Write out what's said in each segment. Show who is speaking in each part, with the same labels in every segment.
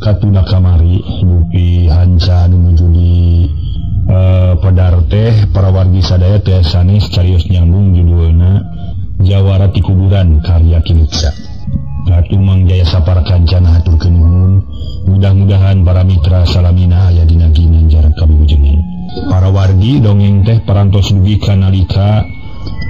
Speaker 1: katuna kamari dupi hanca anu nuju di pedar teh para wargi sadaya teh sanes carios nyambung judulna Jawara ti Kuburan karya Ki Luksa. Ratu Mang Jaya Sapara Kancana haturkeun nuhun, mudah-mudahan para mitra salamina aya dina ginanjar kawilujengan. Para wargi dongeng teh parantos dugi ka nalika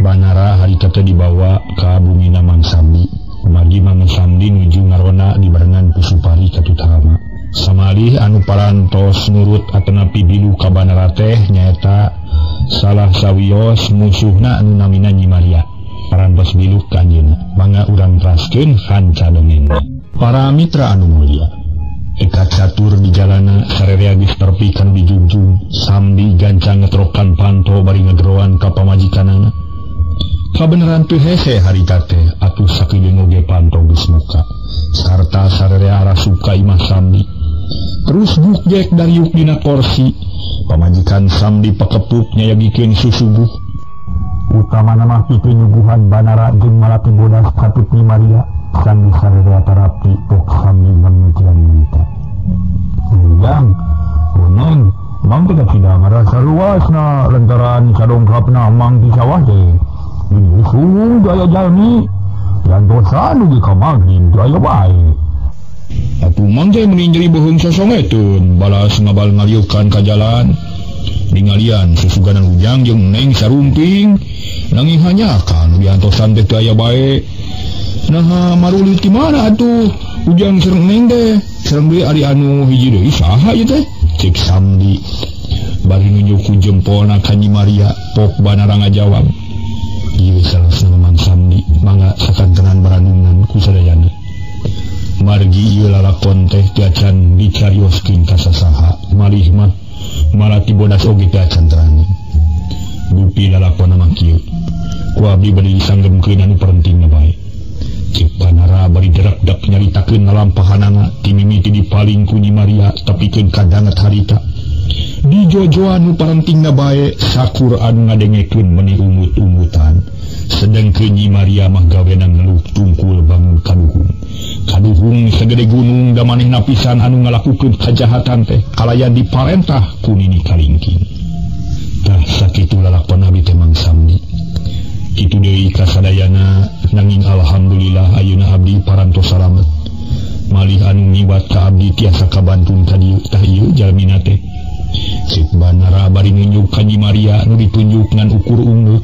Speaker 1: Banara harita teh dibawa ka bumina Mang Samdi. Margi Mang Samdi nuju ngarona dibarengan ku Supari katutama. Samalih anu parantos nurut atanapi bilu ka Banara teh nyaeta salah sawios musuhna anu namina Nyi Maria. Parantos bilu ka anjeunna. Mangga urang teraskeun hanca dongengna. Para mitra anu mulia, eka catur di jalana sarerea geus terpi kanu dijunjung. Samdi gancang ngetrokan panto bari ngegeroan ka pamajikanana. Kabeneran teu hese harita teh atuh sakieu oge panto geus muka sarta sarerea arasup ka imah Samdi. Terus bukjek dariuk dina korsi. Pamajikan Samdi pakepuk nyayagikeun susuguh. Utamana mah pikeun nyuguhan Banara jeung Malati Bodas katut Nyi Maria. Samdi sarerea tarapi pok Samdi ngamitian nyarita. Ujang, kunon, mang teh tidak ngarasa luasna lantaran sadongkapna mang di sawah teh. Diusung gaya jalmi, jantosan dugi ka magrib gaya bae. Atuh mang teh meni nyeri beuheung sosongeteun, balas ngabal ngaliukan ka jalan. Ningalian susuganan ujang jeung neng sarumping, nanging hanyakan diantosan teh teu aya bae. Naha marulit di mana atuh ujang sareng neng teh, sareng deui ari anu hiji deui saha ieu teh? Cek Samdi bari nunjuk ku jempolna ka Nyi Maria, pok Banara ngajawab. Ieu salah Mang Samdi, mangga sakantenan barandungan ku sadayana. Margi ieu lalakon teh teu acan dicarioskeun ka sasaha, malih mah Malati Bodas oge teu acan terang. Dupi lalakonna mah kieu. Ku abdi bade disanggemkeun anu parentingna bae. Cek Banara bari derak-dek nyaritakeun lalampahanana ti mimiti dipaling ku Nyi Maria tepikeun ka danget harita. Dijojoan nu parentingna bae sakur anu ngadengekeun meuni umut-umutan. Sedengkeun Nyi Maria mah gawena ngeluh tungkul bangun kaduhung. Kaduhung sagede gunung da manehna pisan anu ngalakukeun kajahatan teh kalayan diparentah ku Nini Kalingking. Tah sakitu lalakon abdi teh Mang Samdi. Kitu deui kasadayana nanging alhamdulillah ayeuna abdi parantos salamet. Malih anu ngiwat ka abdi tiasa kabantun ka dieu tah ieu jalmina teh. Cek Banara bari nunjuk ka Nyi Maria nu ditunjuk ngan ukur ungguk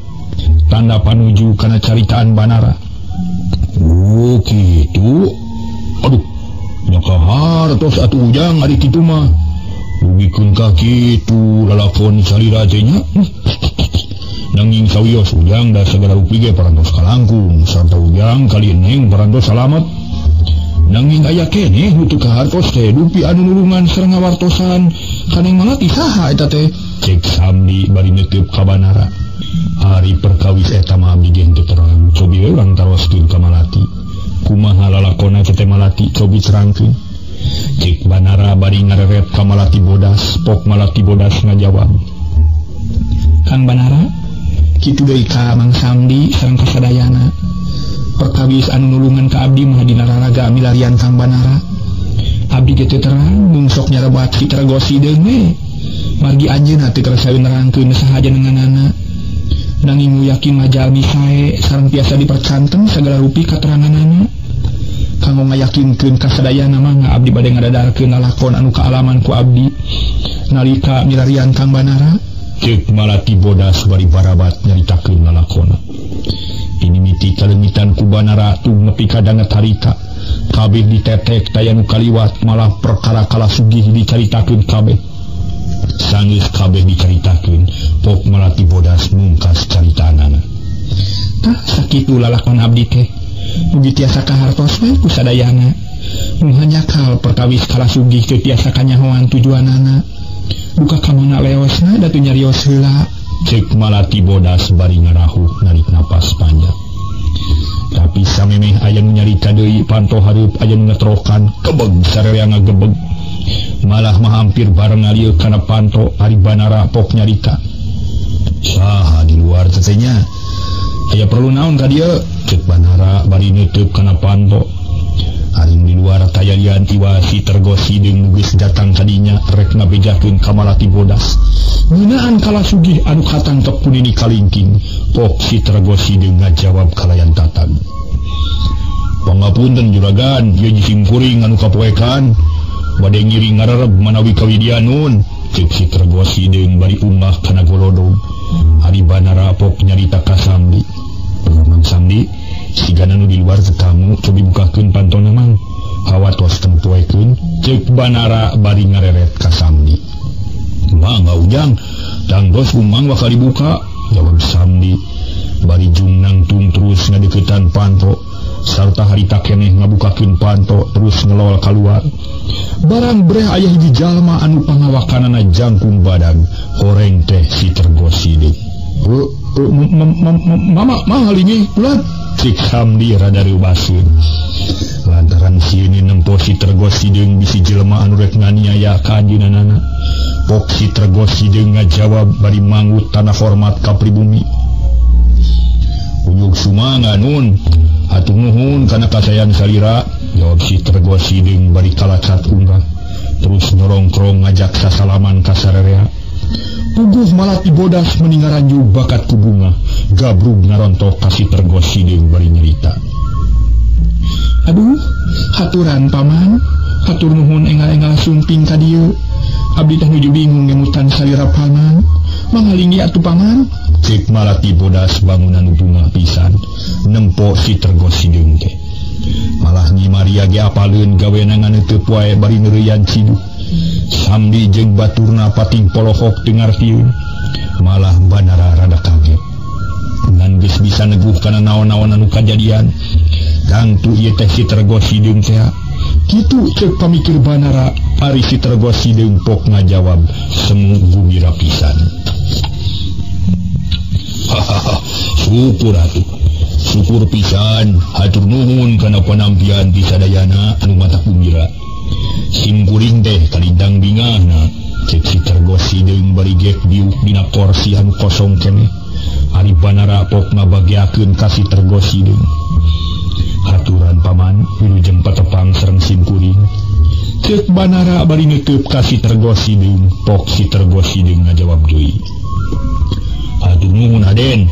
Speaker 1: tanda panuju kana caritaan Banara. Oh kitu. Aduh, nya kahartos atuh ujang ari kitu mah. Dugikeun ka kitu lalakon salira teh nya. Nanging sawios ujang da sagala rupi ge parantos kalangkung sarta ujang kali neng parantos salamet. Nanging aya keneh nu teu kahartos teh dupi anu nulungan sareng ngawartosan ka Neng Malati saha eta teh? Cek Samdi bari neuteub ka Banara. Ari perkawis eta mah abdi ge henteu terang. Cobi we urang taroskeun ka Malati. Kumaha lalakonna teh Malati cobi terangkeun. Cek Banara bari ngareret ka Malati Bodas, pok Malati Bodas ngajawab.
Speaker 2: Kang Banara, kitu deui ka Mang Samdi sareng kasadayana. Perkawis anu nulungan ka abdi mah dina raraga milarian Kang Banara. Abdi ge teu terang mung sok nyarebat citra gosideun we. Margi anjeunna teu kersa nerangkeun saha jenenganana. Nanging nu yakin mah jalmi sae sareng tiasa dipercanten sagala rupi kateranganana. Kanggo ngayakinkeun kasadayana mah abdi bade ngadadarkeun lalakon anu kaalaman ku abdi nalika milarian Kang Banara.
Speaker 1: Cek Malati Bodas bari barabat nyaritakeun lalakonna. Ini miti kalengitan ku Banara tug nepi ka danget harita. Kabeh ditetek taya nu kaliwat malah perkara kala sugih dicaritakeun kabeh. Sanggeus kabeh dicaritakeun, pok Malati Bodas mungkas caritaanana.
Speaker 2: Tah sakitu lalakon abdi teh. Mugi tiasa kahartos we ku sadayana. Mun hanjakal perkawis kala sugih teu tiasa kanyahoan tujuanana. Duka ka mana leosna da teu nyarios heula.
Speaker 1: Cek Malati Bodas bari ngarahuh narik napas panjang. Tapi samemeh aya nu nyarita deui panto hareup aya nu ngetrokan kebeg sarerea ngagebeg. Malah mah hampir bareng ngalieu kana panto ari Banara pok nyarita. Saha di luar teh nya? Aya perlu naon ka dieu? Cek Banara bari neuteub kana panto. Ari di luar tayalian tiwa si Tergo Sideung nu geus datang kadinya rek ngabejakeun ka Malati Bodas. Ngeunaan kala sugih anu katangkep ku Nini Kalingking, pok si Tergo Sideung ngajawab kalayan tatag. Pangapunten juragan, ieu jisim kuring anu kapoekan, bade ngiring ngarereb manawi kawidianun. Cek si Tergo Sideung bari ungah kana golodog. Ari Banara pok nyarita ka Samdi. Mang Samdi, sigana nu di luar tetamu cobi bukakeun pantona mang. Hawa tos tempoekeun, cek Banara bari ngareret ka Samdi. Mangga ujang, tangtos umang bakal dibuka, jawab Samdi. Bari jung nangtung terus ngadeukeutan panto, sarta harita keneh ngabukakeun panto terus ngelol kaluar. Barang breh aya hiji jalma anu pangawakanana jangkung badag, horeng teh si Tergo Sideung. Mama mahalingi ulah, cek Samdi rada reubaseun. Lantaran sieun nempo si Tergo Sideung bisi jelema anu rek nganiaya ka anjeunna. Pok si Tergo Sideung ngajawab bari manggut tanah hormat ka pribumi. Unjuk sumangga nun, atuh nuhun kana kasayan salira, jawab si Tergo Sideung bari kalacat unggah. Terus nyorongkrong ngajak sasalaman ka sarerea. Puguh Malati Bodas meningaranju bakat ku bunga, gabrug ngarontok ka si Tergo Sideung bari nyerita.
Speaker 2: Aduh, haturan paman, hatur nuhun enggal-enggal sumping ka dieu. Abdi teh nuju bingung ngemutan salira paman. Mangalingi atuh paman.
Speaker 1: Cek Malati Bodas bangunan bunga pisan, nempo si Tergo Sideung teh. Malah Nyi Maria ge apaleun gawena ngan teu poe bari neureuyan ciduh. Samdi jeung baturna pating polohok teu ngartieun. Malah Banara rada kaget. Ngan geus bisa neguh kana naon-naon anu kajadian. Tangtu ieu teh si Tergo Sideung teh.
Speaker 2: Kitu cek pamikir Banara,
Speaker 1: ari si Tergo Sideung pok ngajawab semu gumira pisan. Hahaha, syukur atuh. Syukur pisan, hatur nuhun kana panampian ti sadayana anu mata gumira. Sim kuring teh kalidang bingahna, cek si Tergo Sideung bari gek diuk dina korsi anu kosong keneh. Ari Banara pok ngabageakeun ka si Tergo Sideung. Haturan paman, wilujeng patepang sareng sim kuring.
Speaker 2: Cek Banara bari neuteub ka si Tergo Sideung,
Speaker 1: pok si Tergo Sideung ngajawab deui. Hatur nuhun Aden,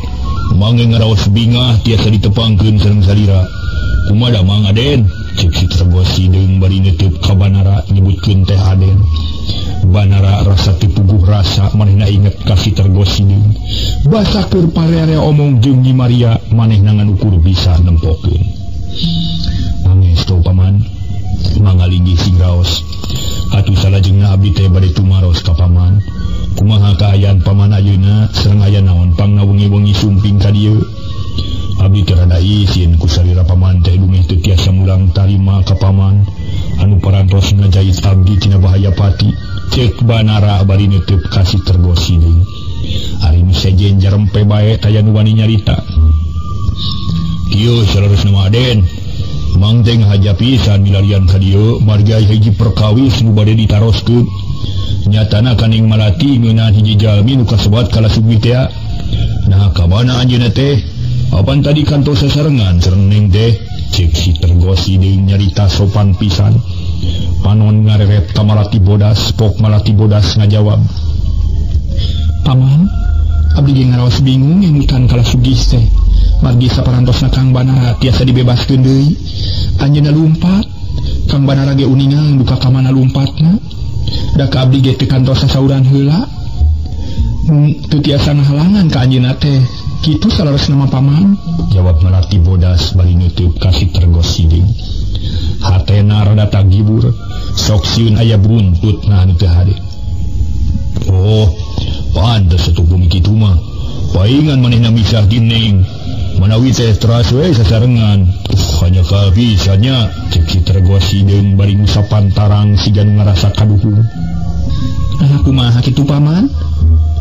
Speaker 1: mangga ngaraos bingah tiasa ditepangkeun sareng salira. Kumaha mang Aden? Cek si Tergo Sideung bari neuteub ka Banara nyebutkeun teh Aden.
Speaker 2: Banara rasa teu puguh rasa manehna inget ka si Tergo Sideung. Basa keur parearea omong jeung Nyi Maria manehna ngan ukur bisa nempokeun.
Speaker 1: Pangestu paman, mangalinggih sing raos. Atuh salajengna abdi teh bade tumaros ka paman. Kumaha kaayaan paman ayeuna sareng aya naon pangna wengi-wengi sumping ka dieu. Abdi teh rada isin ku salira paman teh dumeh teu tiasa mulang tarima ka paman anu parantos ngajait abdi tina bahaya pati.
Speaker 2: Cek Banara bari neuteub ka si Tergo Sideung. Ari nu sejen jarempe bae taya nu wani nyarita.
Speaker 1: Kieu saleresna mah Aden, mang teh ngahaja pisan milarian ka dieu margi hiji perkawis nu bade ditaroskeun. Nyatana kaning Malati ngeunaan hiji jalmi nu kasebat kala sugih teh. Nah ka mana anjeunna teh? Apan tadi kantos sasarengan sareng neng teh?
Speaker 2: Cek si Tergo Sideung nyarita sopan pisan. Panon ngareret ka Malati Bodas, pok Malati Bodas ngajawab. Paman, abdi ge ngaraos bingung ngemutan kala sugih teh. Margi saparantosna Kang Banara tiasa dibebaskeun deui. Anjeunna lumpat, Kang Banara ge uningang duka ka mana lumpatna. Da ka abdi ge teu kantos sasauran heula. Teu tiasa ngahalangan ka anjeunna teh. Kitu saleresna mah paman,
Speaker 1: jawab Malati Bodas bari neuteub ka si Tergo Sideung. Hatena rada tagibur, sok sieun aya buntutna anu teu hade. Oh, pantes atuh bumi kitu mah. Paingan manehna misah ti neng. Manawi teh teras we sasarengan. Hanya kabisanya, cek si Tergo Sideung bari ngusapan tarang siga nu ngarasa kaduhung.
Speaker 2: Nah, kumaha kitu paman?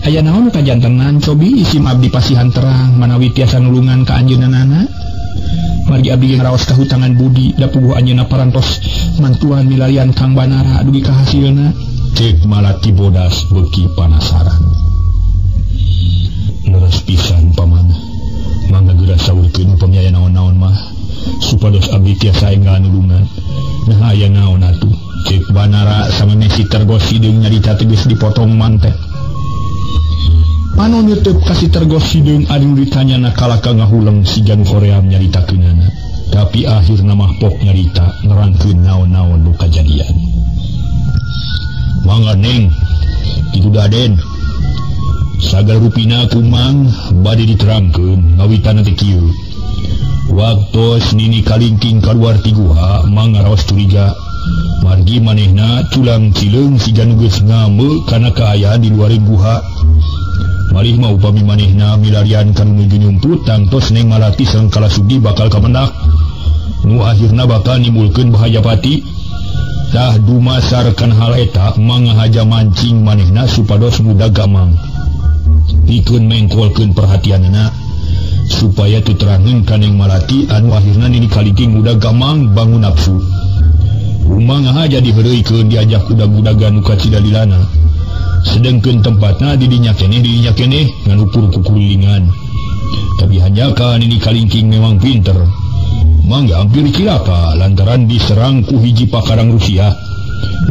Speaker 2: Aya naon kajantenan cobi isim abdi pasihan terang manawi tiasa nulungan ka anjeunna. Margi abdi ngaraos kahutangan budi da puguh anjeunna parantos mantuan milarian Kang Banara dugi ka hasilna.
Speaker 1: Cek Malati Bodas beuki panasaran. Leres pisan paman, mangga geura saurkeun upami aya naon-naon mah supados abdi tiasa enggal nulungan. Nah aya naon atuh cek Banara samemeh si Tergos Hideung nyarita teh geus dipotong manteh. Panon teu ka si Tergos Hideung anu ditanyana kalaka ngahuleng si Janu Hoream nyaritakeunana. Tapi akhirna mah pok nyarita nerangkeun naon-naon nu kajadian. Mangga Neng, kitu Daden. Sagala rupina kumang bade diterangkeun ngawitan teh kieu. Waktos Nini Kalingking kaluar ti guha mangaraos curiga. Margi manehna culang cileung siga nu geus ngame kana kaayaan di luar guha. Malih mah upami manehna milarian kanu nuju nyumput tangtos Neng Malati sareng Kalasugi bakal kamenak. Nu akhirna bakal nimbulkeun bahaya pati. Tah dumasar kana hal eta mangahaja mancing manehna supados muda gamang. Pikeun mengkolkeun perhatianana supaya teu terangeun ka Neng Malati anu akhirna Nini Kalingking muda gamang bangun nafsu. Kumaha jadi heureuikeun diajak udag-udagan nu kacidalilana. Sedengkeun tempatna di dinya keneh ngan ukur kukulilingan. Tapi hanjakal Nini Kalingking memang pinter. Mangga hampir cilaka lantaran diserang ku hiji pakarang Rusia.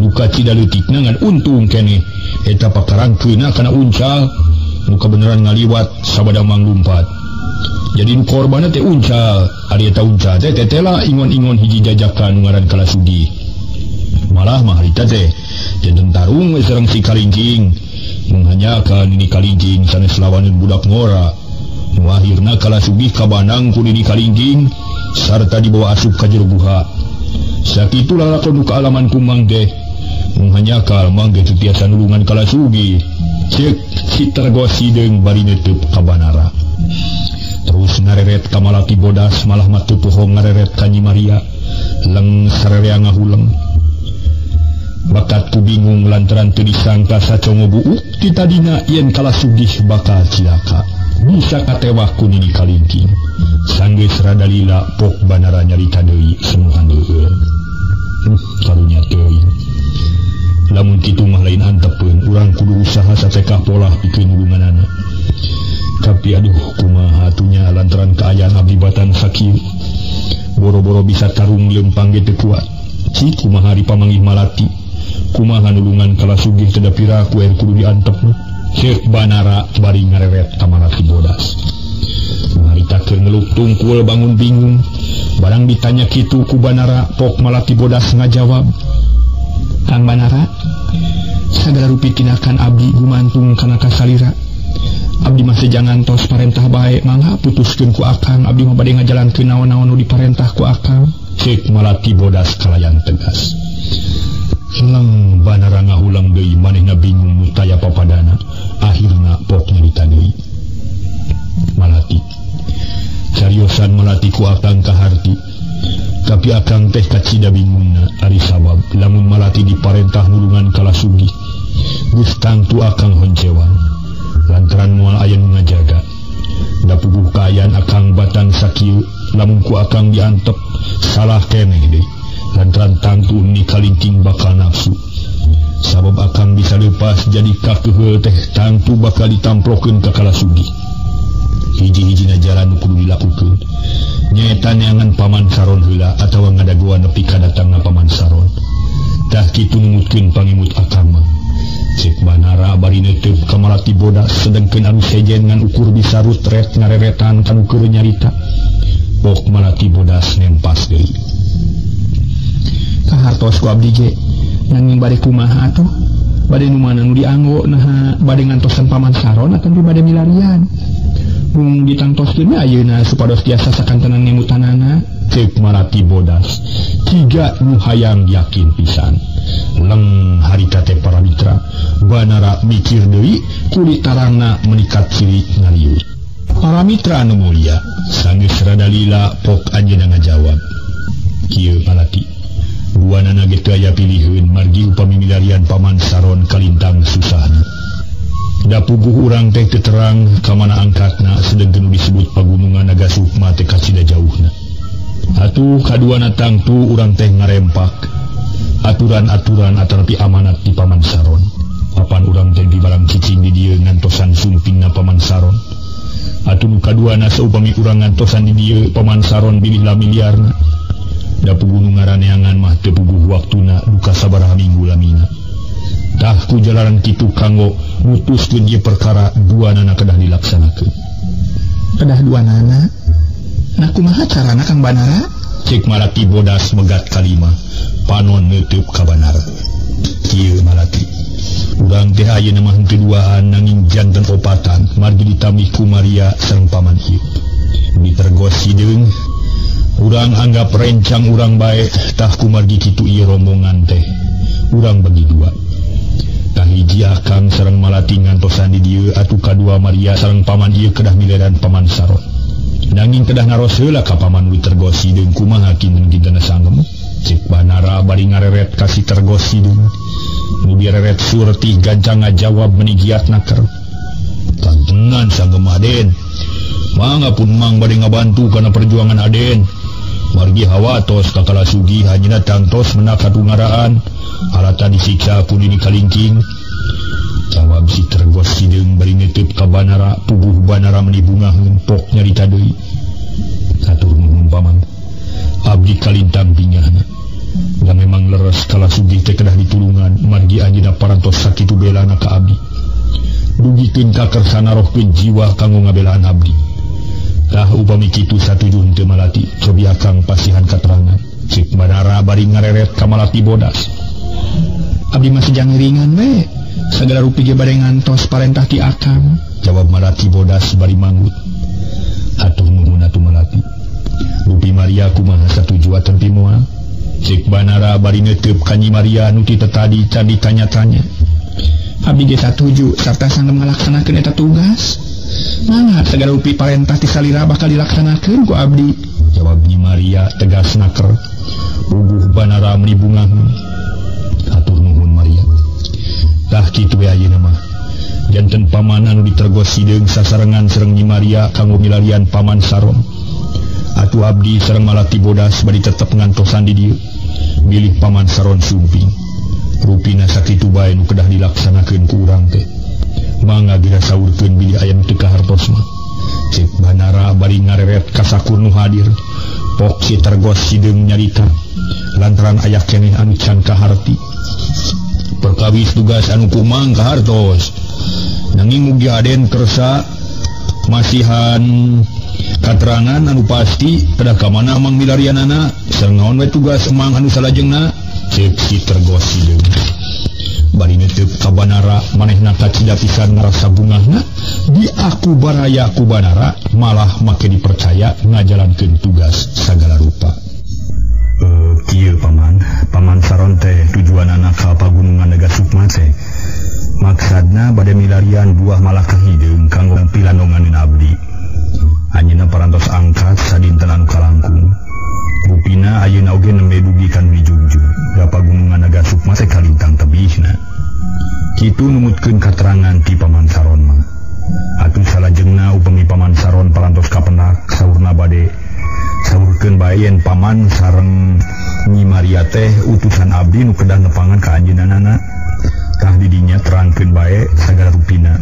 Speaker 1: Nu kacidaleutikna ngan untung keneh eta pakarang keuna kana uncal nu kabeneran ngaliwat sabada manglumpat. Jadi nu korbanna teh uncal, ari eta uncal teh tetela ingon-ingon hiji jajakan nu ngaran Kalasugi. Malah mah harita teh janten tarung we sareng si Kalingking. Mung hanyakan Nini Kalingking sanes lawaneun budak ngora. Nu akhirna Kalasugi kabanang ku Nini Kalingking sarta dibawa asup ka jero guha. Sakitu lalakon nu kaalaman kumang teh. Mung hanyakal mang ge teu tiasa nulungan Kalasugi. Ceuk si Tergos Hideung bari neuteub ka Banara. Terus ngareret ka Malati Bodas malah mah teu poho ngareret ka Nyi Maria. Leng sarerea ngahuleng. Bakat ku bingung lantaran teu disangka sacongo buuk ti tadina yen Kalasugih bakal cilaka. Bisa katewak ku Nini Kalingking. Sanggeus rada lila pok Banara nyarita deui semuhan leueun. Karunya teuing. Lamun kitu mah lain antepeun, urang kudu usaha satekah polah pikeun nulunganana. Tapi aduh kumaha atunya lantaran kaayaan abdi batan sakieu. Boro-boro bisa tarung leumpang ge teu kuat. Cik kumaha dipamanggih Malati. Kumaha nulungan Kalasugih teu da piraku er kudu diantep. Ceuk Banara bari ngareret ka Malati Bodas. Harita keur ngelup tungkul bangun bingung. Barang ditanya kitu ku Banara, pok Malati Bodas ngajawab.
Speaker 2: Kang Banara, sagala rupi tinakan abdi gumantung kana kasalira. Abdi masih jangan tos parentah bae, mangga putuskeun ku akang. Abdi mah bade ngajalankeun naon-naon nu diparentah ku akang.
Speaker 1: Ceuk Malati Bodas kalayan tegas. Leng Banara ngahuleng deui manehna bingung nu taya papadana. Akhirna pok nyarita deui. Malati cariosan Malati ku akang kaharti. Tapi akang teh kacida bingungna ari sabab lamun Malati diparentah nulungan Kalasugi geus tangtu akang honcewang lantaran moal aya nu ngajaga. Da puguh kaayaan akang batang sakieu lamun ku akang diantep salah keneh deui lantaran tangtu Nini Kalingking bakal nafsu. Sabab akang bisa lepas jadi kakeheul teh tangtu bakal ditamplokeun ka Kalasugi. Hiji-hijina jalan nu kudu dilakukeun nyaeta neangan Paman Saron heula atawa ngadagoan nepi ka datangna Paman Saron. Tah kitu numutkeun pangimut akang mah. Ceuk Banara bari neuteub ka Malati Bodas sedengkeun anu sejen ngan ukur bisa rutret ngareretan kanu keur nyarita. Pok Malati Bodas nempas deui.
Speaker 2: Kahartos ku abdi ge nanging bade kumaha atuh? Bade nu mana nu dianggo naha bade ngantosan Paman Saron atawa bade milarian? Mung ditangtoskeun ayeuna supados tiasa sakantenan ngemutanana.
Speaker 1: Ceuk Malati Bodas tiga nu hayang yakin pisan. Leng harita teh para mitra Banara mikir deui kulit tarangna menikat ciri ngaliut. Para mitra anu mulia sanggeus rada lila pok anjeunna ngajawab. Kieu Malati duanana ge teu aya piliheun margi upami milarian Paman Saron kalintang susahna. Da puguh urang teh teu terang ka mana angkatna sedengkeun nu disebut pagunungan Naga Sukma teh kacida jauhna. Atuh kaduana tangtu urang teh ngarempak aturan-aturan atanapi amanat di Paman Saron. Papan urang teh dibarang cicing di dieu ngantosan sumpingna Paman Saron. Atuh nu kaduana saupami urang ngantosan di dieu Paman Saron bilih lamiliarna. Da puguh nu ngaraneangan mah teu puguh waktuna duka sabaraha minggu lamina. Tah ku jalaran kitu kanggo mutuskeun ieu perkara duanana kedah dilaksanakeun.
Speaker 2: Kedah duanana? Nah kumaha carana Kang Banara?
Speaker 1: Cek Malati bodas megat kalima, panon neuteub ka Banara. Kieu Malati. Urang teh ayeuna mah henteu duaan nanging janten opatan margi ditambih ku Maria sareng paman ieu. Ditergos hideung urang anggap rencang urang bae tah kumargi kitu ieu rombongan teh. Urang bagi dua. Tah hiji Akang sareng Malati ngantosan di dieu atuh kadua Maria sareng paman ieu kedah mileran paman Saron. Nanging kedah naros heula ka paman Witergos hideung kumaha kinten-kintenna sanggem. Cek Banara bari ngareret ka si Tergos hideung. Nu direret surtih gancang ngajawab meni giat naker. Tantenan sanggem Aden. Mangga pun mang bade ngabantu kana perjuangan Aden. Margi hawatos ka Kalasugi hanyina tangtos menak katungaraan. Alata disiksa ku dini kalingking. Jawab si Tergos hideung bari neuteub ka Banara, puguh Banara meni bungaheun pok nyarita deui. Hatur nuhun paman. Abdi kalintang bingahna. Da memang leres Kalasugi teh kedah ditulungan margi anjeunna parantos sakitu belana ka abdi. Dugikeun ka kersana rohkeun jiwa kanggo ngabelaan abdi. Tah upami kitu satuju henteu Malati, cobi Akang pasihan katerangan. Cek Banara bari ngareret ka Malati bodas.
Speaker 2: Abdi masih jangiringan we. Sagala rupi ge bade ngantos parentah ti Akang.
Speaker 1: Jawab Malati bodas bari manggut. Hatur nuhun atuh Malati. Rupi Maria kumaha satuju atempi moal? Cek Banara bari neuteub ka Nyi Maria nu ti tetadi can ditanya-tanya.
Speaker 2: Abdi ge satuju sarta sanggem ngalaksanakeun eta tugas. Mangga sagala rupi parentah ti salira bakal dilaksanakeun ku abdi.
Speaker 1: Jawab Nyi Maria tegas naker. Ubuh Banara meni bungaheun. Hatur nuhun Maria. Tah kitu we ayeuna mah. Janten paman anu ditergos hideung sasarengan sareng Nyi Maria kanggo milarian paman Saron. Atuh abdi sareng Malati bodas bari tetep ngantosan di dieu. Bilih paman Saron sumping. Rupina sakitu bae nu kedah dilaksanakeun ku urang teh. Mangga geura saurkeun bilih aya nu teu kahartos mah. Cek Banara bari ngareret ka sakur nu hadir. Pok si Tergos hideung nyarita lantaran aya keneh anu can kaharti. Perkawis tugas anu kumang kahartos. Nanging mugi Aden kersa masihan katerangan anu pasti kedah ka mana mang milarianana sareng naon we tugas emang anu salajengna. Cek si Tergos hideung bari neuteub ka Banara manehna kacida pisan ngarasa bungahna diaku baraya ku Banara malah make dipercaya ngajalankeun tugas sagala rupa. Kieu paman, paman Saron teh tujuanana ka pagunungan Naga Sukma teh maksadna bade milarian buah malaka hideung kanggo pilandonganeun abdi. Anjeunna parantos angkat sadinten anu kalangkung. Rupina ayeuna oge nembe dugi ka nu dijugjug. Da pagunungan Naga Sukma teh kalintang tebihna. Kitu numutkeun katerangan ti paman Saron mah. Atuh salajengna upami paman Saron parantos kapenak saurna bade saurkeun bae yen paman sareng Nyi Maria teh utusan abdi nu kedah nepangan ka anjeunna. Tah didinya terangkeun bae sagala rupina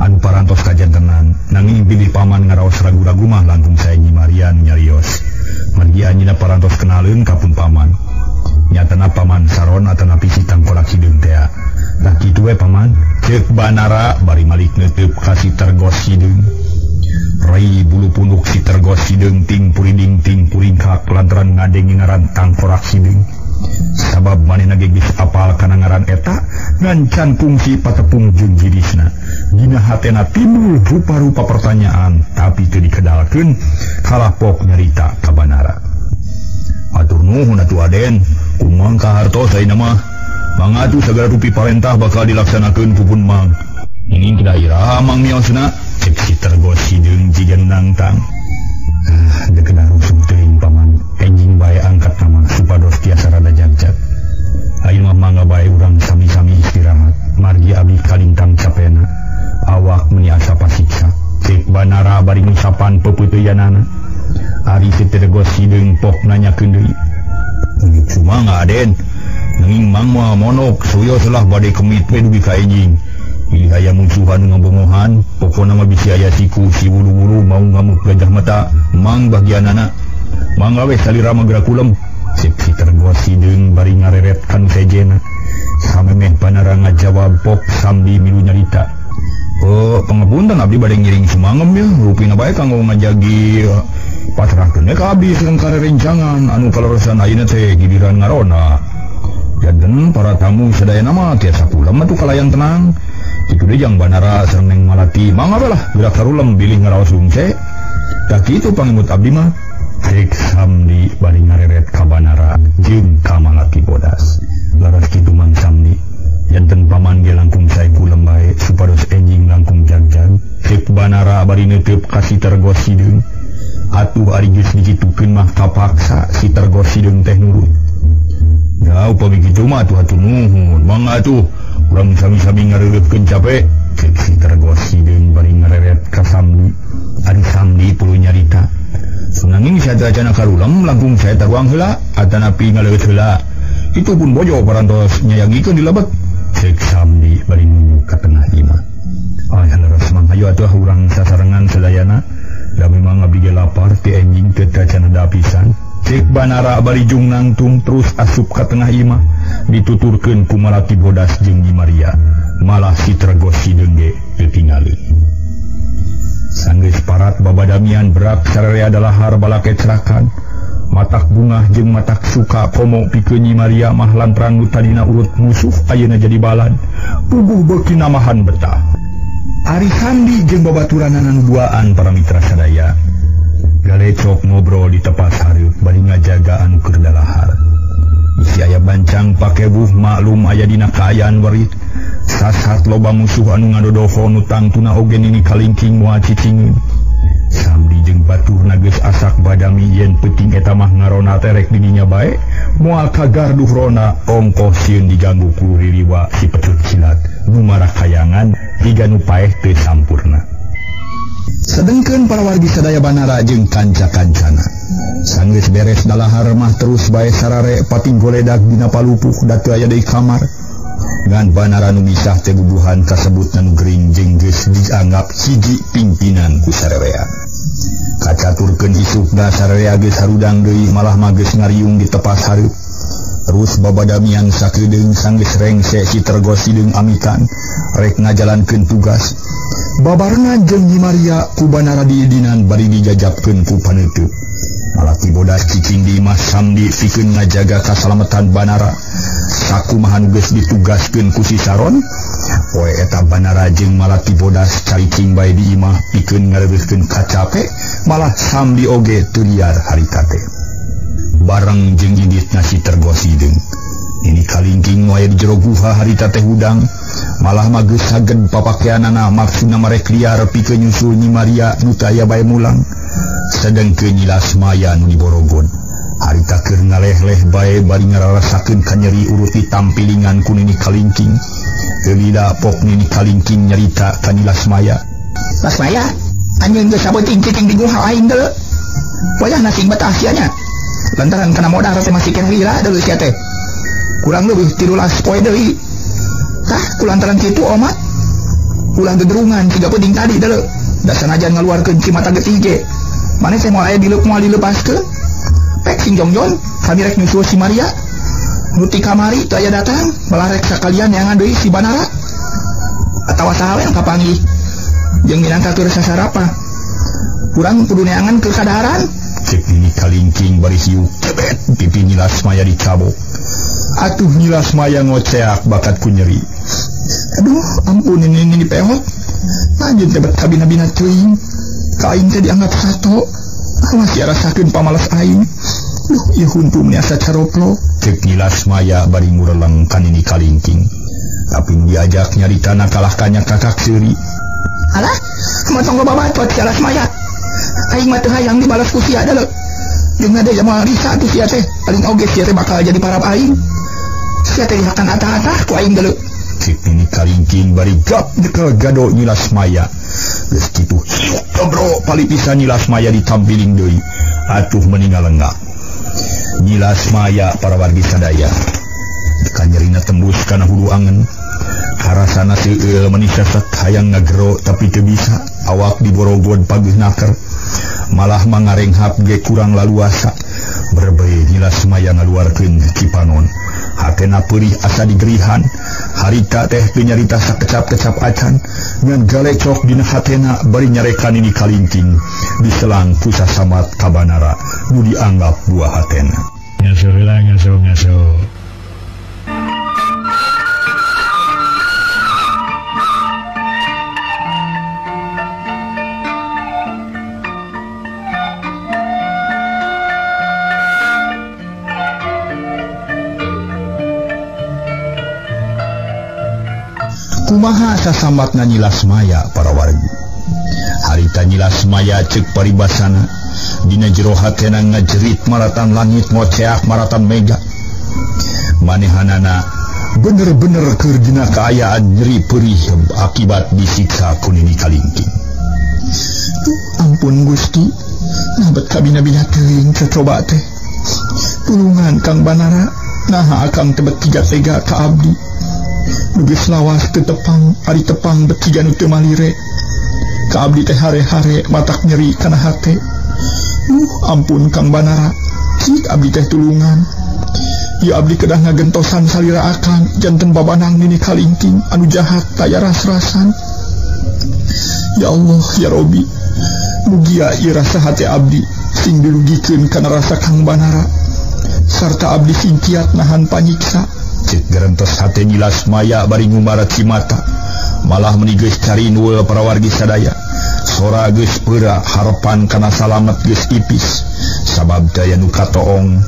Speaker 1: anu parantos kajantenan. Nanging bilih paman ngaraos ragu-ragu mah langkung sae Nyi Maria nu nyarios. Margi anjeunna parantos kenaleun ka pun paman. Nyatana paman Saron atanapi si Tangkorak hideung tea. Tah kitu we paman. Ceuk Banara bari malik neuteub ka si Tergos hideung. Rai bulu punduk si Tergos hideung ting purinding ting puringkak lantaran ngadenge ngaran Tangkorak hideung. Sabab manehna ge geus apal kana ngaran eta ngan can kungsi patepung jeung jirisna. Dina hatena timbul rupa-rupa pertanyaan tapi teu dikedalkeun kalah pok nyarita ka Banara. Atur nuhun atuh Aden, kumang kahartos ayeuna mah. Mangga atuh sagala rupi parentah bakal dilaksanakeun ku pun mang. Nanging kedah iraha mang miosna? Cek si Tergos hideung jiga nu nangtang. Ah, deuk kedah rusuk teuing paman. Enjing bae angkat nama supados tiasa rada jagjag. Ayeuna mah mangga bae urang sami-sami istirahat. Margi abdi kalintang capena. Awak meni asa pasiksa. Cek Banara bari ngusapan peupeuteyanana. Ari si Tergos hideung pok nanyakeun deui. Kumaha Aden? Nanging mang moal monok suyos lah bade kemit we dugi ka enjing. Bilih aya musuhan nu ngabongohan, pokona mah bisi aya siku si wulu-wulu mau ngamuk gajah mata, mang bagianana. Mangga we salira mah geura kulem. Cek si Tergos Hideung bari ngareret kanu sejena. Samemeh Banara ngajawab Pok Samdi milu nyarita. Oh, pangapunten abdi bade ngiring sumangem ya, rupina bae kanggo ngajagi pasrahkeun ka abdi sareng karerencangan anu kaleresan ayeuna teh giliran ngarona. Janten para tamu sadayana mah tiasa kulem atuh kalayan tenang. Kitu deui jang Banara sareng Neng Malati, mangga bae lah geura karulem bilih ngaraos rungse. Tah kitu pangemut abdi mah. Cek Samdi bari ngareret ka Banara jeung ka Malati Bodas. Laras kitu Mang Samdi. Janten paman ge langkung sae kulem bae supados enjing langkung jagjag. Cek Banara bari neuteup ka si Tergos Hideung. Atuh ari geus dikitukeun mah kapaksa si Tergos Hideung teh nurut. Ya upami kitu mah atuh hatur nuhun. Mangga atuh urang sami-sami ngareureupkeun cape. Cek si Tergos Hideung bari ngareret ka Samdi. Ari Samdi puluh nyarita. Sunanging sadacana karulem langkung saya taruang heula atanapi ngaleueut heula. Itu pun bojo parantos nyayangikeun di lebet. Cek Samdi bari nunjuk ka tengah imah. Ah leres mang hayu atuh urang sasarengan sadayana. Da memang abdi ge lapar ti enjing teu tacana da pisan. Cek Banara bari jung nangtung terus asup ka tengah imah dituturkeun ku Malati Bodas jeung Nyi Maria. Malah si Tergos Hideung ge teu tingaleun. Sanggeus parat babadamian berak sararea dalahar balake cerakan. Matak bungah jeung matak suka komo pikeun Nyi Maria mah lantaran nu tadina urut musuh ayeuna jadi balad. Puguh beuki namahan betah. Ari Samdi jeung babaturanana nu duaan para mitra sadaya. Galecok ngobrol di tepas hareup bari ngajaga anu keur dalahar. Isi aya bancang pakebuh maklum aya dina kaayaan werit. Sasat loba musuh anu ngadodoho nu tangtuna oge nini kalingking moal cicingeun. Samdi jeung baturna geus asak badami yen peuting eta mah ngarona terek dininya bae moal kagarduh rona ongkoh sieun diganggu ku ririwa si pecut silat nu marakayangan higa nu paeh teu sampurna. Sedengkeun para wargi sadaya Banara jeung kanca-kancana. Sanggeus beres dalahar mah terus bae sarare pating goledak dina palupuh da teu aya deui kamar. Ngan Banara nu misah teh bubuhan kasebutna nu gering jeung geus dianggap hiji pimpinan ku sarerea. Kacaturkeun isukna sarerea geus harudang deui malah mah geus ngariung di tepas hareup. Terus babadamian sakedeung sanggeus rengse si Tergos Hideung amitan rek ngajalankeun tugas. Babarengan jeung Nyi Maria ku Banara diidinan bari dijajabkeun ku paneuteub. Malati Bodas cicing di imah Samdi pikeun ngajaga kasalametan Banara. Sakumaha nu geus ditugaskeun ku si Saron, poe eta Banara jeung Malati Bodas caricing bae di imah pikeun ngareureuskeun kacape, malah Samdi oge teu liar harita teh. Bareng jeung inditna si Tergos Hideung. Ini kalingking nu aya di jero guha harita teh hudang, malah mah geus saged papakeanana maksudna marek liar pikeun nyusul Nyi Maria nu teu aya bae mulang. Sedengkeun Nyi Lasmaya nu diborogon. Harita keur ngaleh-leh bae bari ngararasakeun kanyeri urut ditampilingan ku Nini Kalingking. Teu lila pok Nini Kalingking nyarita ka Nyi Lasmaya.
Speaker 2: Lasmaya, anjeun geus sabeuting cicing di guha aing deuleu. Wayahna sing betah sia nya. Lantaran kana modar teh masih keneh lila deuleu sia teh. Kurang leuwih 13 poe deui. Tah kulantaran kitu omat. Ulah gederungan siga peuting tadi deuleu. Da sanajan ngaluarkeun cimata getih ge. Maneh teh moal aya dileup moal dilepaskeun. Pek sing jongjon kami rek nyusul si Maria. Nu ti kamari teu aya datang, malah rek sakalian neangan deui si Banara. Atawa saha we nu kapanggih. Jeung minangka keur sasarapa. Kurang kudu neangan keur kadaharan.
Speaker 1: Cek Nini Kalingking bari hiuk cebet pipi Nyi Lasmaya dicabok. Atuh Nyi Lasmaya ngoceak bakat ku nyeri.
Speaker 2: Aduh, ampun ini dipehot. Lanjut teh bet kabina-bina teuing. Ka aing teh dianggap sato. Awas ya rasakeun pamalas aing. Duh, ieu huntu meni asa caroplo.
Speaker 1: Cek Nyi Lasmaya bari ngureleng ka Nini Kalingking. Tapi nu diajak nyaritana kalah kanya kakak seuri.
Speaker 2: Alah, mah tong loba bacot si Lasmaya. Aing mah teu hayang dibalas ku sia deuleu. Jeung deui moal bisa atuh sia teh. Paling oge sia teh bakal jadi parab aing. Sia teh dihakan atah-atah ku aing deuleu.
Speaker 1: Cek Nini Kalingking bari gap nyekel gado Nyi Lasmaya. Geus kitu hiuk gebro palipisan Nyi Lasmaya ditampiling deui. Atuh meninggal lenggak. Nyi Lasmaya para wargi sadaya. Kanyerina tembus kana hulu angen. Karasana seueul meni sesek hayang ngagero tapi teu bisa. Awak diborogod pageuh naker. Malah mangarenghap ge kurang laluasa. Berbei Nyilas Maya ngaluarkeun cipanon. Hatena peurih asa digerihan. Harita teh teu nyarita sakecap-kecap acan. Ngan galecok dina hatena bari nyarekan Nini Kalingking diselang ku sasamat kabanara nu dianggap buah hatena.
Speaker 3: Ngaso heula ngaso ngaso.
Speaker 1: Kumaha sasambatna Nyilas Maya para wargi. Harita Nyilas Maya ceuk paribasana dina jero hatena ngajerit maratan langit ngoceak maratan mega. Manehanana bener-bener keur dina kaayaan nyeri perih akibat disiksa ku Nini Kalingking.
Speaker 2: Duh, ampun Gusti, nabet kabina-bina teuing cocoba teh. Tulungan Kang Banara, naha akang tebet tiga-tega ka abdi. Nu geus lawas teu tepang, ari tepang bet siga nu teu malire. Ka abdi teh hare-hare matak nyeri kana hate. Ampun Kang Banara, cik abdi teh tulungan. Ieu abdi kedah ngagentosan salira akang janten babanang Nini Kalingking anu jahat taya ras-rasan. Ya Allah ya Robi, mugia ieu rasa hate abdi sing dilugikeun kana rasa Kang Banara. Sarta abdi sing kiat nahan panyiksa.
Speaker 1: Cek gerentos hate Nyilas Maya bari ngumarat cimata. Malah meni geus carinul para wargi sadaya. Sora geus peura harepan kana salamet geus ipis. Sabab daya nu katoong,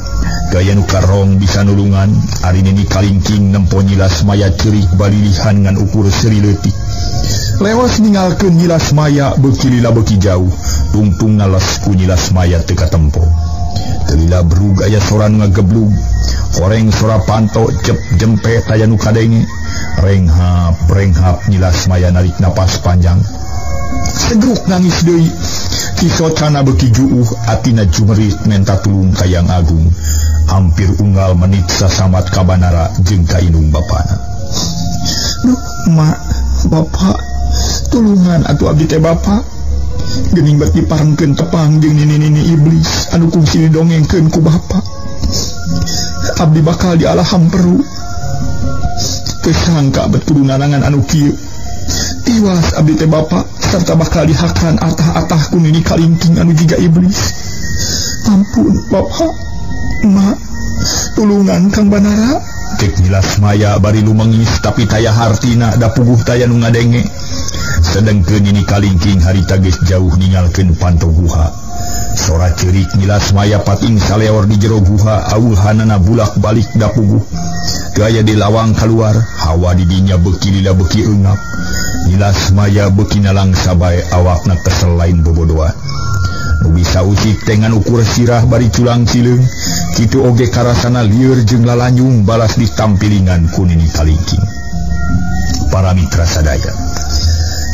Speaker 1: gaya nu karong bisa nulungan. Ari Nini Kalingking nempo Nyilas Maya ceurik balilihan ngan ukur seuri leutik. Lewas ninggalkeun Nyilas Maya beuki lila beuki jauh. Tungtung ngales ku Nyilas Maya teu katempo. Teu lila brug aya sora nu ngageblug. Horeng sora panto cep jempe taya nu kadenge. Renghap renghap Nyilas Maya narik napas panjang. Segruk nangis deui. Kisocana beuki juuh atina jumerit menta tulung ka Yang Agung. Hampir unggal menit sasamat kabanara jeung ka indung bapana.
Speaker 2: Duh, mak, bapak, tulungan atuh abdi teh bapak. Geuning bet diparengkeun tepang jeung nini-nini iblis anu kungsi didongengkeun ku bapak. Abdi bakal dialaham peru. Teu sangka bet kudu narangan anu kieu. Tiwas abdi teh bapak sarta bakal dihakan atah-atah ku Nini Kalingking anu jiga iblis. Ampun bapak, mak, tulungan Kang Banara.
Speaker 1: Cek Nyilas Maya bari lumengis tapi taya hartina da puguh taya nu ngadenge. Sedengkeun Nini Kalingking harita geus jauh ninggalkeun panto guha. Sora ceurik Nyilas Maya pating saleor di jero guha, awuhanana bulak-balik da puguh. Gaya di lawang keluar, hawa di dinya beuki lila beuki eungap. Nyilas Maya beuki nalangsa bae awakna kesel lain bobodoan. Nu bisa usik teh ngan ukur sirah bari culang cileung, kitu oge karasana lieur jeung lalanyung balas ditampilingan ku Nini Kalingking. Para mitra sadaya,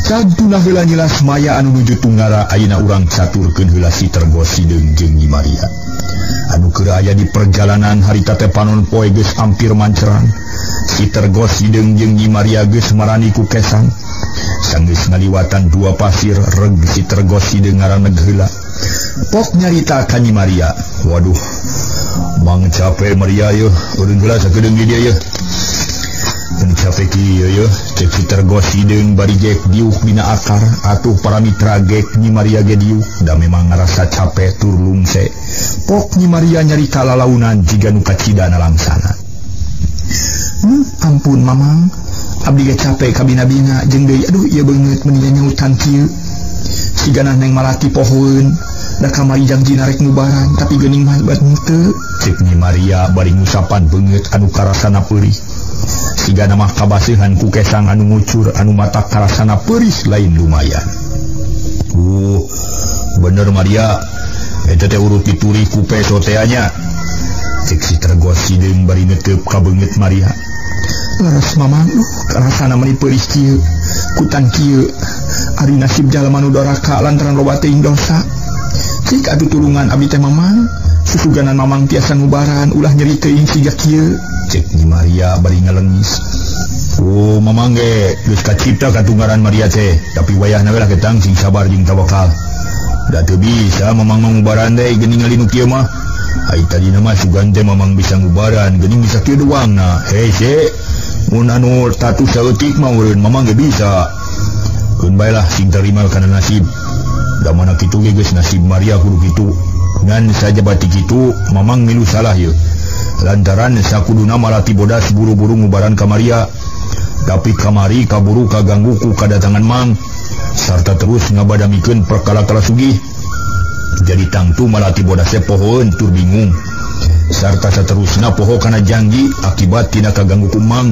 Speaker 1: cantuna heula Nyilas Maya anu nuju tunggara ayeuna urang caturkeun heula si Tergos Sideung jeung Nyi Maria. Anu keur aya di perjalanan harita teh panon poe geus hampir mancerang. Si Tergos Sideung jeung Nyi Maria geus marani ku kesang. Sanggeus ngaliwatan dua pasir reg si Tergos Sideung ngaraneg heula. Pok nyarita ka Nyi Maria, waduh, mang capek Maria yeuh, eureun heula sakedeung di dieu yeuh. Capek kieu yeuh, cek si Tergos Sideung bari gek diuk dina akar, atuh para mitra gek Nyi Maria ge diuk, da memang ngarasa capek tur lungse. Pok Nyi Maria nyarita lalaunan jiga nu kacida nalangsana.
Speaker 2: Ampun mamang, abdi ge capek kabina-bina jeung deui aduh ieu beungeut meni nyautan kieu. Sigana neng malati pohoeun, da kamari janji narek ngubaran tapi geuning mah bat henteu.
Speaker 1: Cek Nyi Maria bari ngusapan beungeut anu karasana peurih. Sigana mah kabaseuhan ku kesang anu ngucur anu mata karasana peurih lain lumayan. Bener Maria, eta teh urut dituri ku peso teh nya. Cek si Tergos Sideung bari neteup ka beungeut Maria.
Speaker 2: Leres mamang, karasana meni peurih kieu, kutan kieu. Ari nasib jalma nu doraka lantaran loba teuing dosa. Cik atuh tulungan abdi teh mamang, susuganan mamang tiasa ngubaran ulah nyeri teuing siga kieu.
Speaker 1: Cek Nyi Maria bari ngalengis. Oh, mamang ge geus kacipta katunggaran Maria teh, tapi wayahna we lah ketang sing sabar jeung tawakal. Da teu bisa mamang ngubaran deui geuning ngali nu kieu mah. Ai tadi nama sugan teh mamang bisa ngubaran geuning bisa kieu doangna. Hese mun anu tatu saeutik mah eureun mamang ge bisa. Keun bae lah sing tarima kana nasib. Da mana kitu ge geus nasib Maria kudu kitu. Ngan sajabati kitu mamang milu salah yeuh. Lantaran sakuduna Malati Bodas buru-buru ngubaran ka Maria. Tapi kamari kaburu kaganggu ku kadatangan mang sarta terus ngabadamikeun perkara kala sugih. Jadi tangtu Malati Bodas teh pohoeun tur bingung. Sarta saterusna poho kana janji akibat tina kaganggu ku mang.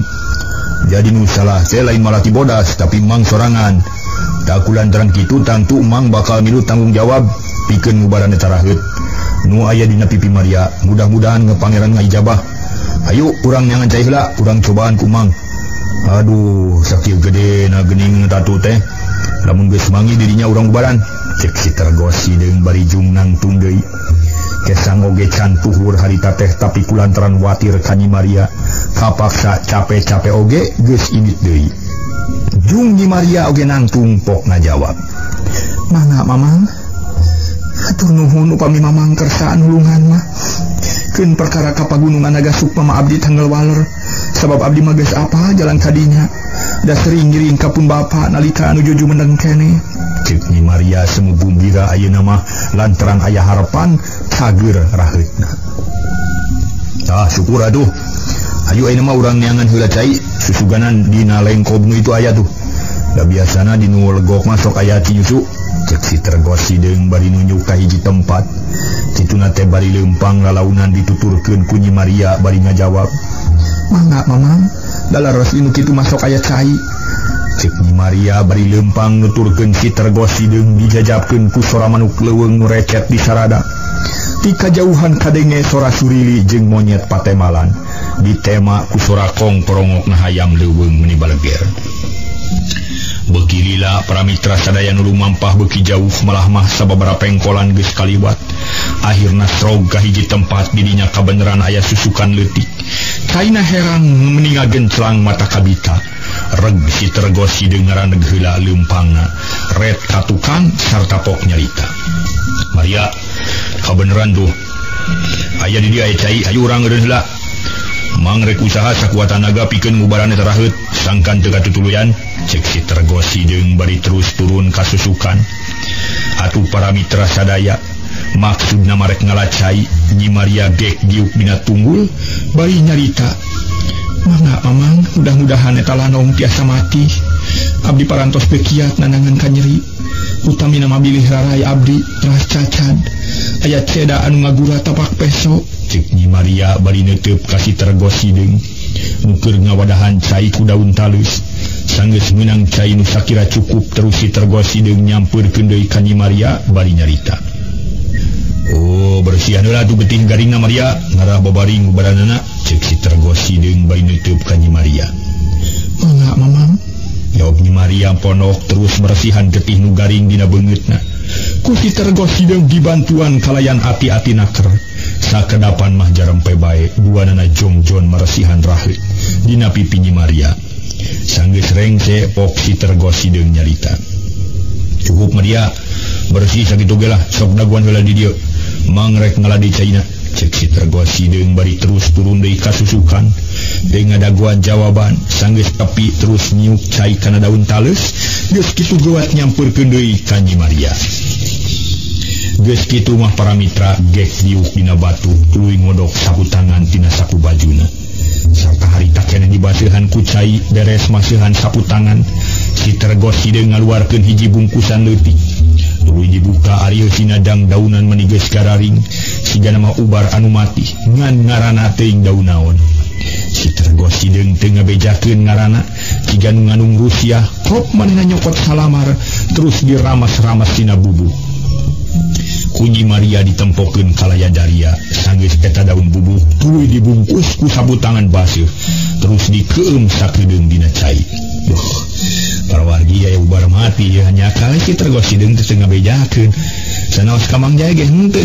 Speaker 1: Jadi nu salah teh lain Malati Bodas tapi mang sorangan. Tak kulantaran kitu tangtu mang bakal milu tanggung jawab pikeun ngubaran eta raheut. Nu aya dina pipi Maria, mudah-mudahan ngepangeran ngaijabah. Ayo urang nyangan cai heula, urang cobaan ku mang. Aduh, sakieu gede na geuning tatu teh. Lamun geus mangi dirinya urang ubaran. Cek si Tergos hideung bari jung nangtung deui. Kesang oge can tuhur harita teh tapi kulantaran watir ka Nyi Maria, kapaksa cape-cape oge geus indit deui. Jung Nyi Maria oge nangtung pok ngajawab.
Speaker 2: Mangga mamang? Hatur nuhun upami mamang kersa nulungan mah. Keun perkara ka pagunungan Naga Sukma mah abdi tanggal waler. Sabab abdi mah geus apa jalan kadinya. Da sering ngiring ka pun bapa nalika anu juju mendeng keneh.
Speaker 1: Cek Nyi Maria semu gumbira ayeuna mah lantaran aya harapan cager raheutna. Tah syukur atuh. Hayu ayeuna mah urang neangan heula cai susuganan dina lengkob nu itu aya tuh. Da biasana di nu legok mah sok aya cinyusu. Cek si Tergos hideung bari nunjuk ka hiji tempat. Kituna teh bari leumpang lalaunan dituturkeun ku Nyi Maria bari ngajawab.
Speaker 2: Mangga mamang, dalaros inu kitu masuk aya cai.
Speaker 1: Cek Nyi Maria bari leumpang nuturkeun si Tergos hideung dijajabkeun ku sora manuk leuweung nu recet di sarada.
Speaker 2: Ti kajauhan kadenge sora surili jeung monyet patemalan.
Speaker 1: Ditema ku sora kong porongokna hayam leuweung meuni baleger. Beuki lila para mitra sadaya nu lumampah beuki jauh malah mah sababaraha pengkolan geus kaliwat. Akhirna srog ka hiji tempat didinya kabeneran aya susukan leutik.
Speaker 2: Kaina herang meninga genclang mata kabita.
Speaker 1: Reg si Tergos hideung ngaraneg heula leumpangna. Ret ka tukang sarta pok nyarita. Maria, kabeneran tuh. Aya di dieu aya cai, hayu urang eureun heula. Mang rek usaha sakuat tanaga pikeun ngubaran eta raheut, sangkan teu katutuluyan. Cek si Tergos hideung bari terus turun ka susukan. Atuh para mitra sadaya, maksudna marek ngalacai Nyi Maria gek diuk dina tunggul
Speaker 2: bari nyarita. Mangga mamang, mudah-mudahan eta lanong tiasa mati. Abdi parantos bekiat nanangan ka nyeri. Utamina mah bilih rarai abdi teras cacad. Aya ceda anu ngagura tapak peso.
Speaker 1: Cek Nyi Maria bari neuteup ka si Tergos hideung. Nu keur ngawadahan cai ku daun talus. Sanggeus meunang cai nu sakira cukup terus si Tergos hideung nyampeurkeun deui ka Nyi Maria bari nyarita. Oh, bersihan heula tuh getih garingna Maria, ngarah babaring badanana. Cek si Tergos hideung bari neuteub ka Nyi Maria.
Speaker 2: Mangga mamang?
Speaker 1: Jawab Nyi Maria pondok terus bersihan getih nu garing dina beungeutna.
Speaker 2: Ku si Tergos hideung dibantuan kalayan ati-ati naker.
Speaker 1: Sakedapan mah jarempe bae duanana jongjon meresihan raheut dina pipi Nyi Maria. Sanggeus rengse pok si Tergos hideung nyarita. Cukup Maria, bersih sakitu ge lah, sok daguan heula di dieu. Mang rek ngaladi caina. Cek si Tergos hideung bari terus turun deui ka susukan. Deui ngadaguan jawaban, sanggeus tepi terus nyiuk cai kana daun taleus, geus kitu geuat nyampeurkeun deui ka Nyi Maria. Geus kitu mah para mitra gek diuk dina batu tuluy ngodok sapu tangan tina saku bajuna. Sarta harita keneh dibaseuhan ku cai beres maseuhan sapu tangan, si Tergos hideung ngaluarkeun hiji bungkusan leutik. Tuluy dibuka ari eusina dang daunan meni geus gararing, sigana mah ubar anu mati ngan ngaranna teuing daun naon. Si Tergos hideung teu ngabejakeun ngaranna, ciga nu nganung rusiah, krop manehna nyokot salamar terus diramas-ramas dina bubuk. Ku Nyi Maria ditempokeun kalaya daria, sanggeus eta daun bubuk tuluy dibungkus ku sapu tangan baseuh, terus dikeum sakedeung dina cai. Duh, para wargi aya ubar mati ya nya kali si Tergos hideung teh teu ngabejakeun. Sanaos ka Mang Jaya ge henteu.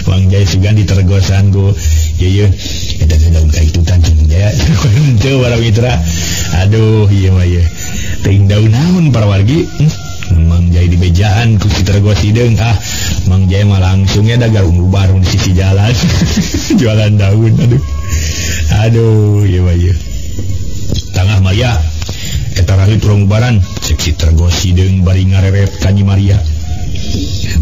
Speaker 1: Mang Jaya sugan ditergosan ku ieu ieu eta teh daun kaitutan Mang Jaya. Henteu para mitra. Aduh ieu mah ieu. Teuing daun naon para wargi? Mang Jaya dibejaan ku si Tergos hideung. Ah, Mang Jaya mah langsung ya dagang ubar di sisi jalan. Jualan daun aduh. Aduh, ieu mah ieu. Tangah Maria eta raheut urang ubaran cek si Tergos Hideung bari ngareret ka Nyi Maria.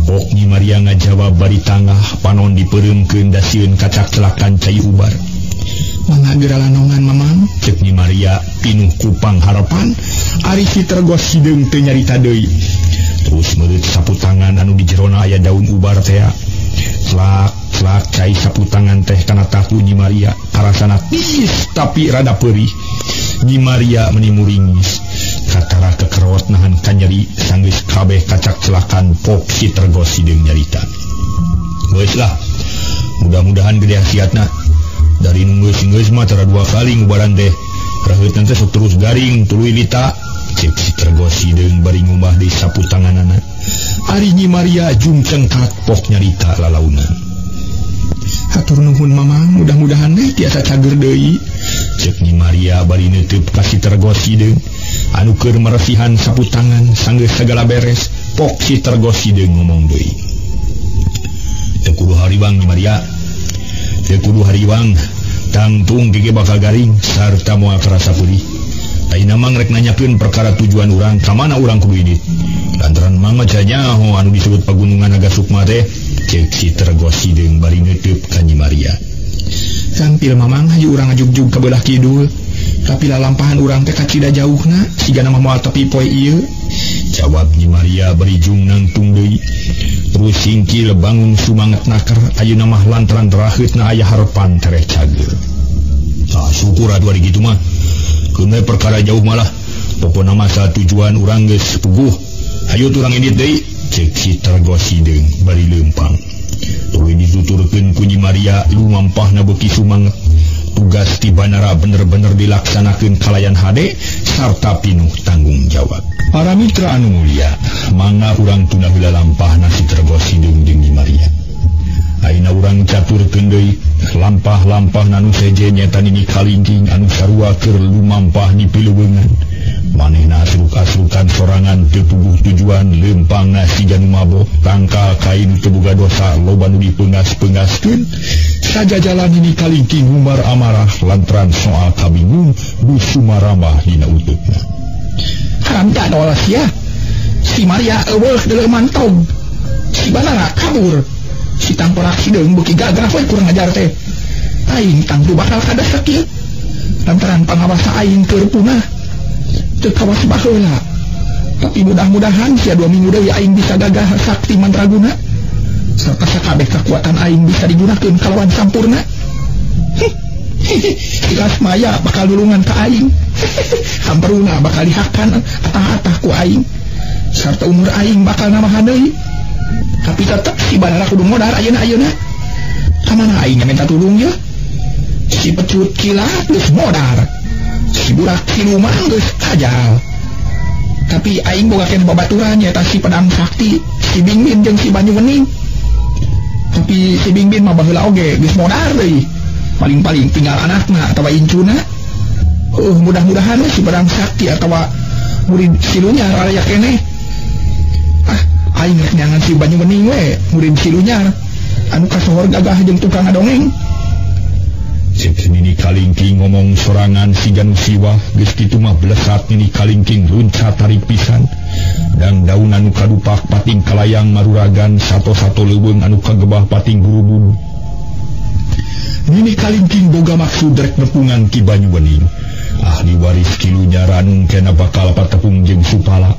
Speaker 1: Pok Nyi Maria ngajawab bari tangah panon dipeureumkeun da sieun kacak celakan cai ubar.
Speaker 2: Mangga geura lanongan Mamang,
Speaker 1: cek Nyi Maria pinuh ku pangharapan ari si Tergos Hideung teu nyarita deui. Terus meureut sapu tangan anu di jerona aya daun ubar tea. Celak celak cai sapu tangan teh kana tahu Nyi Maria karasana tiis tapi rada peurih. Nyi Maria meni muringis katara kekerot nahan kanyeri sanggeus kabeh kacak celakan pok si Tergos Hideung nyarita. Geus lah, mudah-mudahan gede hasiatna. Dari nu geus-geus mah tara dua kali ngubaran teh. Raheutna teh sok terus garing tuluy lita. Cek si Tergos Hideung bari ngumbah deui sapu tanganana. Ari Nyi Maria jungcengkat pok nyarita lalaunan.
Speaker 2: Hatur nuhun Mamang, mudah-mudahan teh tiasa cager deui.
Speaker 1: Cek Nyi Maria bari neuteub ka si Tergos Hideung anu keur meresihan sapu tangan sanggeus sagala beres. Pok si Tergos Hideung ngomong deui. Teu kudu hariwang Nyi Maria. Teu kudu hariwang, tangtung gege bakal garing sarta moal karasa pulih. Ayeuna mang rek nanyakeun perkara tujuan urang ka mana urang kudu indit. Lantaran mang mah nyaho anu disebut pagunungan Naga Sukma teh. Cek si Tergos Hideung bari neuteub ka Nyi Maria.
Speaker 2: Gampil Mamang, hayu urang ngajugjug ka beulah kidul. Tapi lalampahan urang teh kacida jauhna, sigana mah moal tepi poe ieu.
Speaker 1: Jawab Nyi Maria bari jung nangtung deui. Terus singkil bangun sumanget naker, ayeuna mah lantaran raheutna aya harepan tereh cager. Ah, syukur atuh ari kitu mah. Keun we perkara jauh malah. Pokona mah tujuan urang geus puguh. Hayu urang indit deui. Cek si Tergos Hideung bari leumpang. Tuluy dituturkeun ku Nyi Maria lumampahna beuki sumanget. Tugas ti Banara bener-bener dilaksanakeun kalayan hade sarta pinuh tanggung jawab. Para mitra anu mulia, mangga urang tunda heula lampahna si Tergos Hideung jeung Nyi Maria. Ayeuna urang caturkeun deui lampah-lampahna nu sejen nyaeta Nini Kalingking anu sarua keur lumampah di piluweungan. Manehna asruk-asrukan sorangan teu puguh tujuan leumpangna siga nu mabok tangkal kain teu boga dosa loba nu dipeungas-peungaskeun. Sajajalan Nini Kalingking ngumbar amarah lantaran soal kabingung nu sumaramah dina uteukna.
Speaker 2: Haram jadol sia. Si Maria eueuh deuleuh mantog. Si Banara kabur. Si Tangkorak Hideung beuki gagah we kurang ajar teh. Aing tangtu bakal kadasek ieu. Lantaran pangawasa aing keur punah. Teu kawas baheula. Tapi mudah-mudahan sia 2 minggu deui aing bisa gagah sakti mandraguna. Serta sakabeh kekuatan aing bisa digunakeun kalawan sampurna. Si Lasmaya bakal nulungan ka aing. Hamperuna bakal dihakan atah-atah ku aing. Sarta umur aing bakal namahan deui. Tapi tetep si Banara kudu modar ayeuna-ayeuna. Ka mana aing minta tulung ye? Si pecut kilat geus modar. Si burak siluman geus kajal. Tapi aing boga keneh babaturan nyaeta si pedang sakti, si Bingbin jeung si Banyu Wening. Tapi si Bingbin mah baheula oge geus modar deui. Paling-paling tinggal anakna atawa incuna. Mudah-mudahan si pedang sakti atawa murid silunya raya keneh. Ah, aing rek neangan si Banyu Wening we, murid silunya anu kasohor gagah jeung tukang ngadongeng.
Speaker 1: Cek Nini Kalingking ngomong sorangan siga nu siwah geus kitu mah blesat Nini Kalingking luncat tarik pisan. Dan daun anu kadupak pating kalayang maruragan sato-sato leuweung anu kagebah pating gurubun. Nini Kalingking boga maksud rek nepungan Ki Banyu Wening. Ahli waris kilunya ranung kena bakal patepung jeung supala.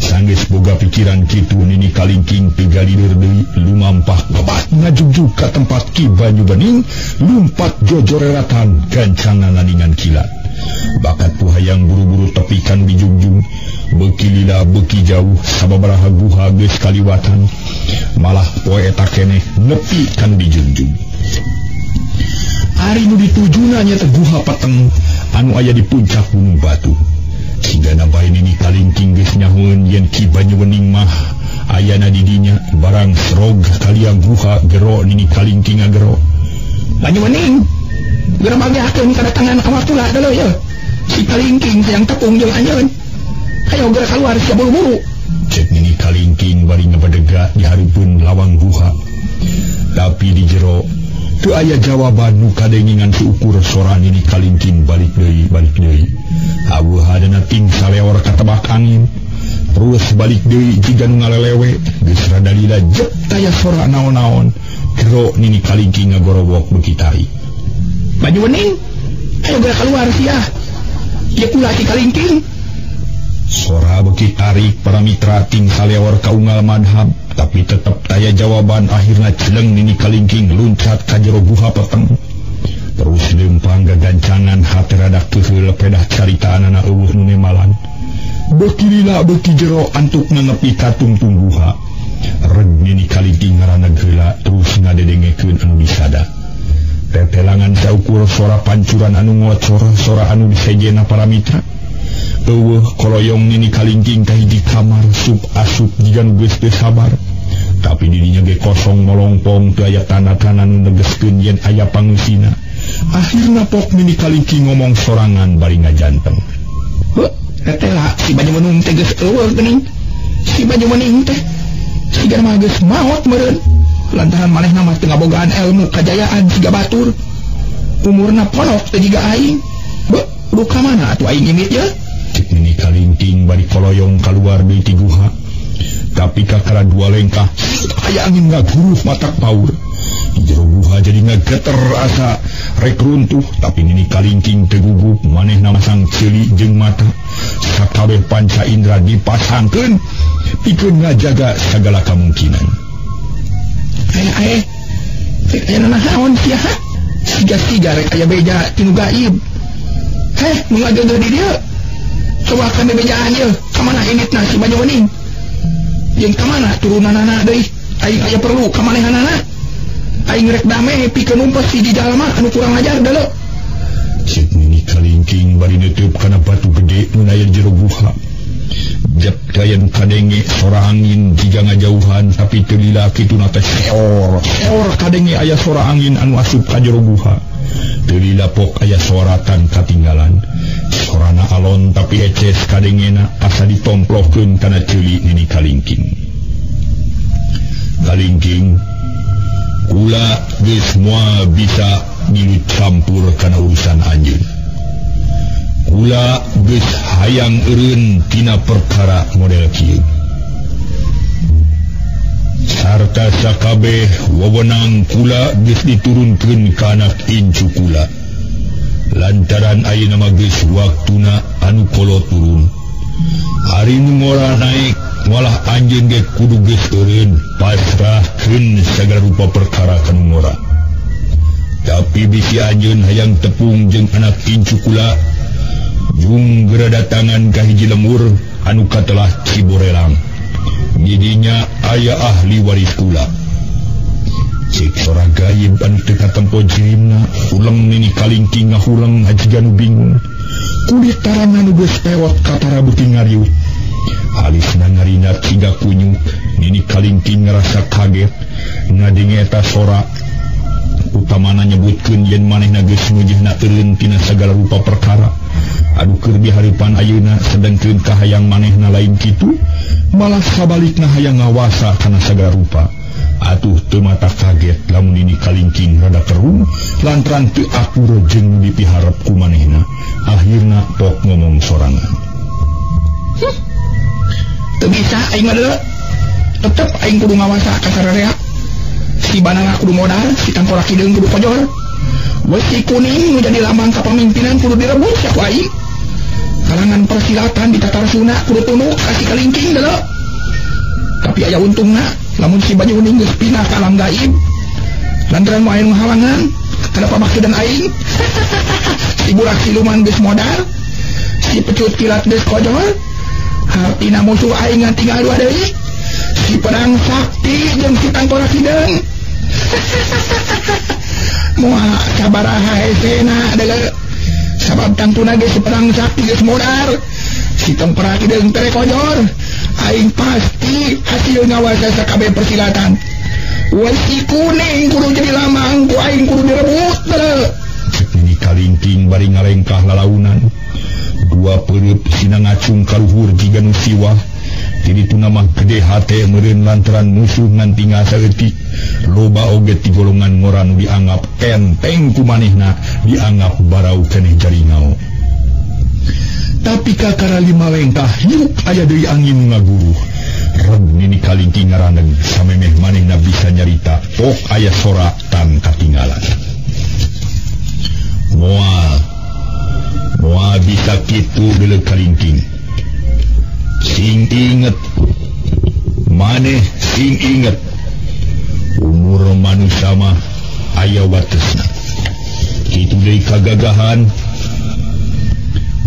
Speaker 1: Sanggeus boga pikiran kitu Nini Kalingking teu galieur deui lumampah gebat ngajugjug ka tempat Ki Banyu Wening lumpat jojoreratan gancangna nganingan kilat. Bakat ku hayang buru-buru tepi kan dijugjug beuki lila beuki jauh sababaraha guha geus kaliwatan malah poe eta keneh nepi kan dijugjug. Ari nu ditujuna nyaeta guha peteng anu aya di puncak Gunung Batu. Sigana bae Nini Kalingking geus nyahoeun yen Ki Banyu Wening mah ayana di dinya barang serog kaliang guha gero Nini Kalingking ngagero.
Speaker 2: Banyu Wening geura magiakeun kadatangan awak pula deuleu ye. Si Kalingking hayang tepung jeung anjeun. Hayo geura kaluar sia buru-buru.
Speaker 1: Cek Nini Kalingking bari ngabadega di hareupeun lawang guha. Tapi di jero teu aya jawaban nu kadengingan seukur sora Nini Kalingking balik deui balik deui. Aweuhadana ting saleor katebak angin. Terus balik deui jiga nu ngalelewe geus rada lila jep taya sora naon-naon. Jero Nini Kalingking ngagorowok beuki tarik.
Speaker 2: Baju wening, ayo geura keluar sia. Ieu kula si Kalingking.
Speaker 1: Sora beuki tarik para mitra ting saleor ka unggal madhab, tapi tetep taya jawaban. Akhirna celeng Nini Kalingking luncat ka jero guha peteng. Terus leumpang gagancangan hate rada keuheul pedah caritaanana eueuh nu nemalan. Beuki lila beuki jero antukna nepi ka tungtung guha. Reg Nini Kalingking ngaraneg heula terus ngadedengekeun anu disada. Tetelangan saukur sora pancuran anu ngocor, sora anu disejena para mitra. Eueuh koloyong Nini Kalingking ka hiji kamar sup asup jiga nu geus teu sabar. Tapi dirinya ge kosong molongpong teu aya tanda-tanda nu negeskeun yen aya pangeusina. Akhirna pok Nini Kalingking ngomong sorangan bari ngajanteng.
Speaker 2: Heuh, tetela si Banyu Wening teh geus eueuh geuning. Si Banyu Wening teh siga mah geus maot meureun. Lantaran manehna mah teu ngabogaan ilmu kajayaan siga batur. Umurna ponok teh jiga aing. Beuh, kudu ka mana atuh aing indit ye?
Speaker 1: Cek Nini Kalingking bari koloyong kaluar deui ti guha. Tapi kakara dua lengkah aya angin ngaguruh matak paur. Di jero guha jadi ngageter asa rek runtuh, tapi Nini Kalingking teu gugup. Manehna masang ceuli jeung mata. Sakabeh panca indra dipasangkeun pikeun ngajaga sagala kamungkinan.
Speaker 2: Aya rek aya nanaon sia ha? Siga-siga rek aya beja ti nu gaib. Heh, nu ngageugeut di dieu. Coba kan bejaan ieu, ka mana inditna si Banyu Wening? Jeung ka mana turunanana deui? Aing aya perlu ka manehanana. Aing rek dame pikeun numpes hiji jalma anu kurang ajar deuleu.
Speaker 1: Cek Nini Kalingking bari neuteub kana batu gede nu aya di jero guha. Jep kayan kadenge sora angin jiga ngajauhan, tapi teu lila kituna teh seor. Seor kadenge aya sora angin anu asup ka jero guha. Teu lila pok aya soratan katinggalan. Sorana alon tapi eces kadengena asa ditomplohkeun kana ceuli Nini Kalingking. Kalingking, kula geus moal bisa milu campur kana urusan anjeun. Kula geus hayang eureun tina perkara model kieu. Sarta sakabeh wewenang kula geus diturunkeun ka anak incu kula. Lantaran ayeuna mah geus waktuna anu kolot turun. Ari nu ngora naik malah anjeun ge kudu geus eureun pasrahkeun sagala rupa perkara ka nu ngora. Tapi bisi anjeun hayang tepung jeung anak incu kula, jung geura datangan ka hiji lemur anu katelah Ciborelang. Didinya aya ahli waris kula. Cek sora gaib anu teu katempo jirimna, huleng Nini Kalingking ngahuleng hajiga nu bingung. Kulit tarangan nu geus pewot katara beuki ngariut. Alisna ngarinat siga kunyuk. Nini Kalingking ngarasa kaget ngadenge eta sora. Utamana nyebutkeun yen manehna geus ngeujeuna eureun tina sagala rupa perkara. Aduh keur dihareupan ayeuna sedengkeun kahayang manehna lain kitu, malah sabalikna hayang ngawasa kana sagala rupa. Atuh teu mata kaget lamun Nini Kalingking rada kerum lantaran teu akur jeung dipiharep ku manehna. Akhirna pok ngomong sorangan.
Speaker 2: Teu bisa aing mah deuleu. Tetep aing kudu ngawasa ka sararea. Si Banara kudu modar, si Tangkorak Hideung kudu kojor. Wesi kuning nu jadi lambang kapamimpinan kudu direbut sia ku aing. Kalangan persilatan di Tatar Sunda kudu tunduk ka si Kalingking deuleu. Tapi aya untungna lamun si Banyu Wening geus pindah ka alam gaib. Lantaran moal aya nu halangan kana pamaksudan aing. Si Burak Siluman geus modar, si Pecut Kilat geus kojor. Hartina musuh aing ngan tinggal dua deui. Si Pedang Sakti jeung si Tangkorak Hideung. Moal sabaraha hesena deuleu. Sabab tangtuna ge si Pedang Sakti geus modar, si Tangkorak Hideung tere kojor. Aing pasti hasil ngawasa sakabeh persilatan. Wesi kuning kudu jadi lamang ku aing kudu direbut deuleu.
Speaker 1: Cek Nini Kalingking bari ngalengkah lalaunan. Dua peureub sina ngacung ka luhur jiga nu siwah. Ti dituna mah gede hate meureun lantaran musuh ngan tinggal saeutik. Loba oge ti golongan ngora nu dianggap enteng ku manehna, dianggap barau keneh jaringau. Tapi kakara lima lengkah yuk aya deui angin ngaguruh. Reg Nini Kalingking ngaraneg samemeh manehna bisa nyarita tok aya sora tan katinggalan. Moal moal bisa kitu deuleu Kalingking. Sing inget maneh, sing inget umur manusia mah aya watesna. Kitu deui kagagahan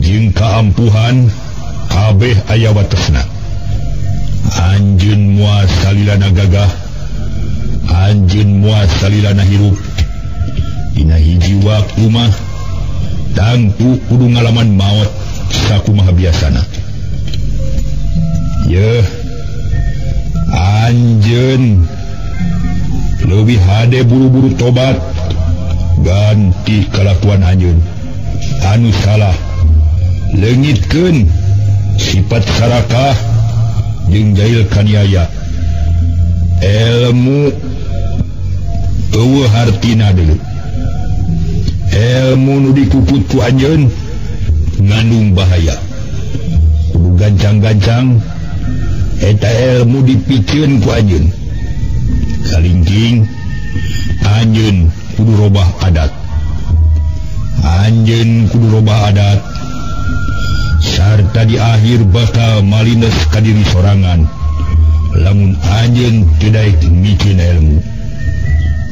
Speaker 1: jeung kaampuhan kabeh aya watesna. Anjeun moal salilana gagah, anjeun moal salilana hirup. Dina hiji waktu mah tangtu kudu ngalaman maot sakumaha biasana. Yeuh, anjeun leuwih hade buru-buru tobat, ganti kalakuan anjeun anu salah, leungitkeun sifat sarakah jeung jail kaniaya. Ilmu eueuh hartina deuleu. Ilmu nu dikukut ku anjeun ngandung bahaya. Kudu gancang-gancang eta ilmu dipikeun ku anjeun. Kalingking anjeun kudu robah adat. Anjeun kudu robah adat sarta di akhir bakal malindes ka diri sorangan lamun anjeun teu daek mikeun ilmu.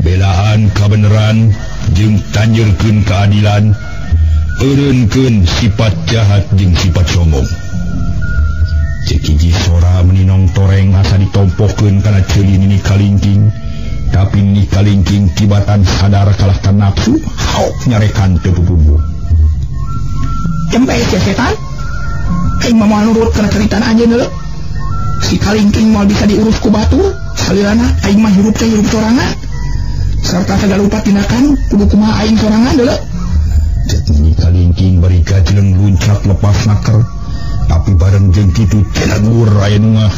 Speaker 1: Belaan kabeneran jeung tanjeurkeun keadilan, eureunkeun sifat jahat jeung sifat sombong. Cek hiji sora meninong toreng asa ditompokeun kana ceuli Nini Kalingking, tapi Nini Kalingking tibatan sadar kalah ka nafsu, haok nyarekan teu pupubuh.
Speaker 2: Cempe sia setan, aing mah moal nurut kana caritaan anjeun deuleu. Si Kalingking moal bisa diurus ku batur, salilana aing mah hirup teh hirup sorangan. Sarta sagala rupa tindakan kudu kumaha aing sorangan deuleu.
Speaker 1: Cek Nini Kalingking bari gajleng luncat lepas naker. Tapi bareng jeung kitu celegur aya nu ngah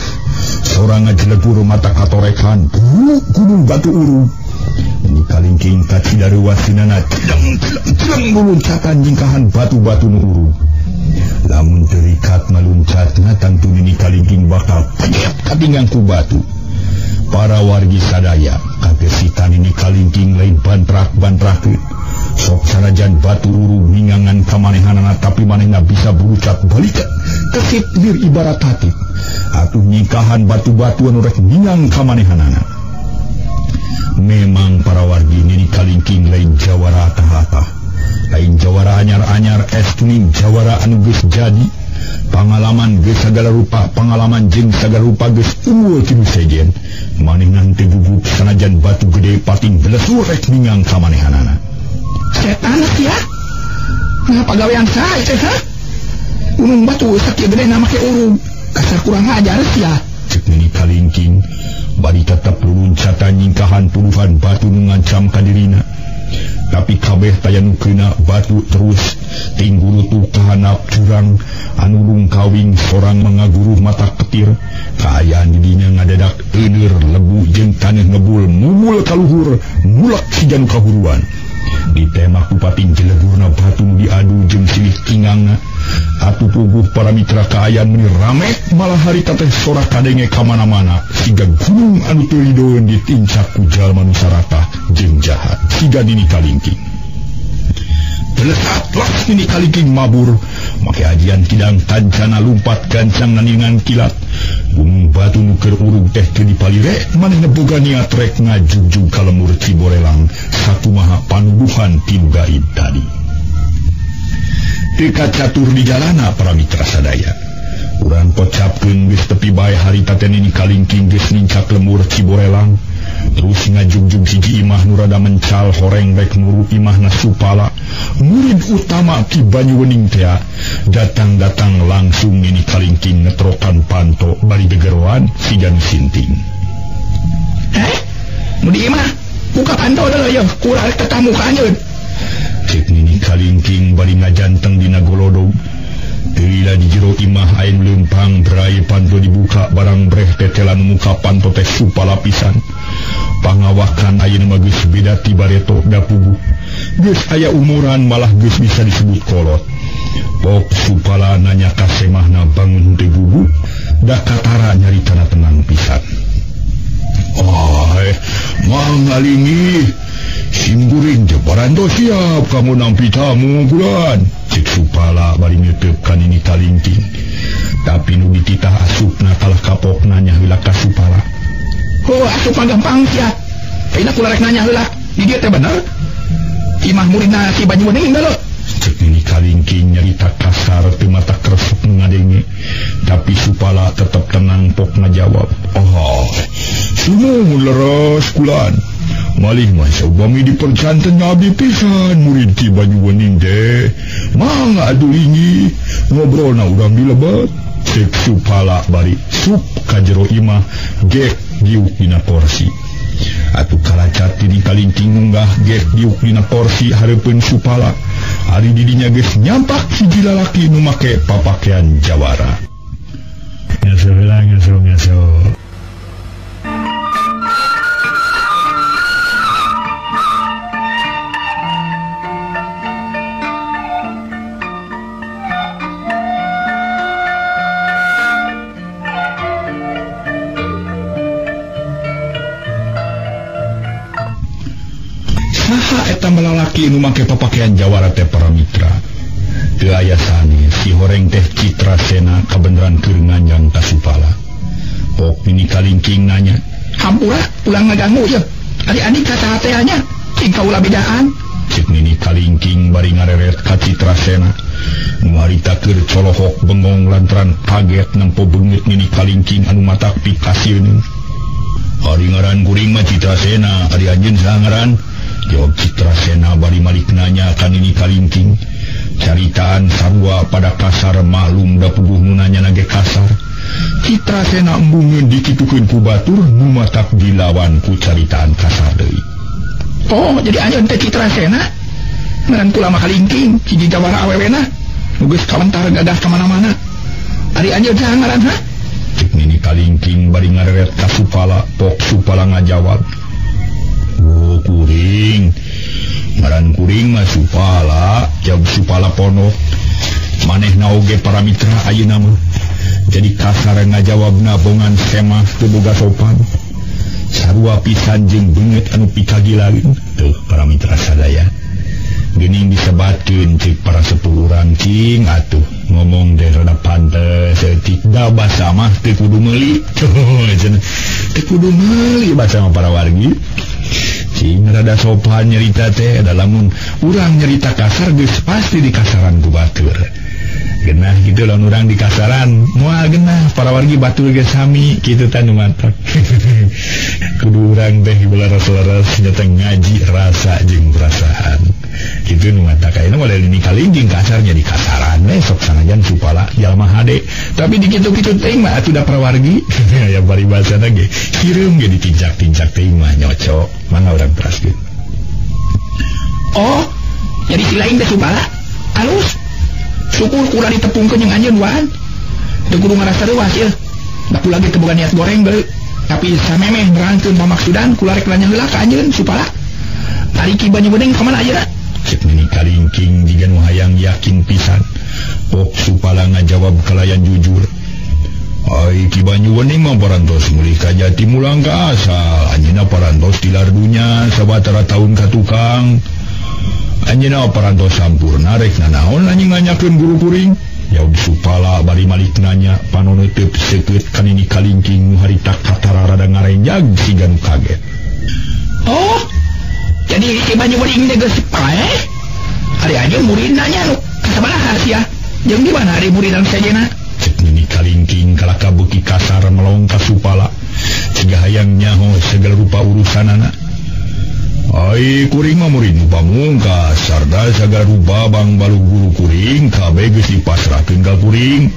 Speaker 1: sorang ngajelegur mata katorekan gunung batu urung. Nini Kalingking kacida reuwasinana cileng cileng cileng luluncatan jingkahan batu-batu nu urung. Lamun terikat maluncatna tangtu Nini Kalingking bakal penyet katinggang ku batu. Para wargi sadaya kagesitan Nini Kalingking lain bantrak-bantrakeun. Sok sanajan batu urung mingangan kamanehanana tapi manehna bisa berucap balikan kesit lir ibarat hati. Atuh nyingkahan batu-batu anu rek mingang kamanehanana. Memang para wargi Nini Kalingking lain jawara atah-atah, lain jawara anyar-anyar, es kuning jawara anu geus jadi. Pangalaman geus sagala rupa, pangalaman jeung sagala rupa geus unggul ti nu sejen. Manehna teu gugup sanajan batu gede pating belesur rek mingang kamanehanana.
Speaker 2: Setan sia. Nah pagawean saha teh ha? Gunung batu sakieu gede na make urung. Kasar kurang ajar sia.
Speaker 1: Cek Nini Kalingking bari tetep luluncatan nyingkahan puluhan batu nu ngancam ka dirina. Tapi kabeh taya nu keuna batu terus tinggulutuh kahanap jurang anu lungkawing sorang mengaguruh mata ketir. Kaayaan didinya ngadadak euneur lebu jeung taneuh ngebul mumul kaluhur mulak siga nu kahuruan. Ditemak ku pating jelegurna batu nu diadu jeung silih kingangna. Atuh puguh para mitra kaayaan meni rame malah harita teh sora kadenge ka mana-mana siga gunung anu teu ridoeun ditincak ku jalma nu saratah jeung jahat siga Nini Kalingking. Belesat las Nini Kalingking mabur make ajian kidang kancana lumpat gancang naningan kilat. Gunung batu nu keur urug teh teu dipalire manehna boga niat rek ngajugjug ka lemur Ciborelang sakumaha panuduhan ti nu gaib tadi. Teu kacatur di jalana para mitra sadaya. Urang kocapkeun geus tepi bae harita teh Nini Kalingking geus nincak lemur Ciborelang. Terus ngajugjug hiji imah nu rada mencal horeng rek muru imahna Supala, murid utama Ki Banyuwening tea. Datang-datang langsung Nini Kalingking ngetrokan panto bari gegeroan siga nu sinting.
Speaker 2: Nu di imah buka panto deuleu yeuh, kurang tetamu ka anjeun.
Speaker 1: Cek Nini Kalingking bari ngajanteng dina golodog. Teu lila di jero imah aing leumpang brai panto dibuka barang breh tetelan muka panto teh Supala pisan. Pangawakan ayeuna mah geus beda ti bareto da puguh. Geus aya umuran malah geus bisa disebut kolot. Pok Supala nanya ka semahna bangun teu gugup da katara nyaritana tenang pisan. Oh, mangalingi simguring teh parantos siap kamu nampi tamu bulan. Cek Supala bari nyeuteuk ka Nini Kalingking. Tapi nu dititah asupna kalah kapok nanya heula ka Supala.
Speaker 2: Oh, asup mah gampang sia. Ayeuna kula rek nanya heula. Di dieu teh bener? Imah muridna si Banyuwening deuleu.
Speaker 1: Cek Nini Kalingking nyarita kasar teu mata kresep ngadenge. Tapi Supala tetep tenang pok ngajawab. Oh, sumuhun leres kulan. Malih mah saupami dipercanten abdi pisan murid Ki Banyuwening teh. Mangga atuh linggih ngobrolna urang di lebet. Cek Supala bari sup ka jero imah gek diuk dina korsi. Atuh kalacat Nini Kalingking munggah gek diuk dina korsi hareupeun Supala. Ari didinya geus nyampak hiji lalaki nu make papakean jawara.
Speaker 3: Ngaso heula ngaso ngaso.
Speaker 1: Saha eta lalaki nu make papakean jawara teh para mitra. Teu aya sanes si horeng teh Citrasena kabeneran keur nganjang ka Supala. Pok Nini Kalingking nanya,
Speaker 2: "Hampura, ulah ngaganggu ye. Ari andi ka saha teh nya? Cing kaula bedaan."
Speaker 1: Cek Nini Kalingking bari ngareret ka Citrasena. Nu harita keur colohok bengong lantaran kaget nempo beungeut Nini Kalingking anu matak pikasieun. Ari ngaran kuring mah Citrasena, ari anjeun saha ngaran? Jawab Citrasena bari malik nanya ka Nini Kalingking. Caritaan sarua pada kasar maklum da puguh nu nanya ge kasar. Citrasena embungeun dikitukeun ku batur nu matak dilawan ku caritaan kasar deui.
Speaker 2: Oh, jadi anjeun teh Citrasena? Ngaran kula mah Kalingking, hiji jawara awewena. Nu geus kawentar gadah ka mana-mana. Ari anjeun saha ngaran ha?
Speaker 1: Cek Nini Kalingking bari ngareret ka Supala, pok Supala ngajawab. Oh, kuring. Ngaran kuring mah Supala, jawab Supala ponok. Manehna oge para mitra ayeuna mah. Jadi kasar ngajawabna bongan semah teu boga sopan. Sarua pisan jeung beungeut anu pikagilaeun. Tuh para mitra sadaya. Geuning disebatkeun ceuk para sepuh urang cing atuh ngomong teh rada pantes saeutik da basa mah teu kudu meuli. Cenah teu kudu meuli basa mah para wargi. Cing rada sopan nyerita teh da lamun urang nyerita kasar geus pasti dikasaran ku batur. Genah gitu lamun urang di kasaran moal genah para wargi batur geus sami kitu tah nu matak. Kudu urang teh belaras-laras nyata ngaji rasa jeung perasaan. Kitu nu matak ayeuna model Nini Kalingking kasarnya di kasaran we sok sanajan Supala jalma hade tapi dikitu-kitu teuing mah atuh da para wargi. Aya paribasana ge hireum ge ditincak-tincak teuing mah nyocok mangga urang teraskeun.
Speaker 2: Oh, jadi si lain teh Supala alus. Syukur kula ditepungkeun jeung anjeun wan. Teu kudu ngarasa reuas ieu. Da kula ge teu boga niat goreng beuh. Tapi samemeh nerangkeun pamaksudan kula rek nanya heula ka anjeun Supala. Ari Ki Banyuwening ka mana ayeuna?
Speaker 1: Cek Nini Kalingking jiga nu hayang yakin pisan. Pok Supala ngajawab kalayan jujur. Ai Ki Banyuwening mah parantos mulih ka jati mulang ka asal. Anjeunna parantos tilar dunya sabatara taun ka tukang. Anjeunna parantos sampurna rek nanaon anjing nanyakeun guru kuring. Jawab Supala bari malik nanya panon teup seukeut ka Nini Kalingking nu harita katara rada ngarenjag siga nu kaget.
Speaker 2: Oh, jadi Ki Banyuwening teh geus paeh? Ari anjeun muridna nya nu kasabaraha sia? Jeung di mana ari murid anu sejenna?
Speaker 1: Cek Nini Kalingking kalaka beuki kasar melong ka Supala. Siga hayang nyaho segala rupa urusanana. Ai kuring mah murid nu pamungkas sarta sagala rupa bang balug guru kuring kabeh geus dipasrahkeun ka kuring.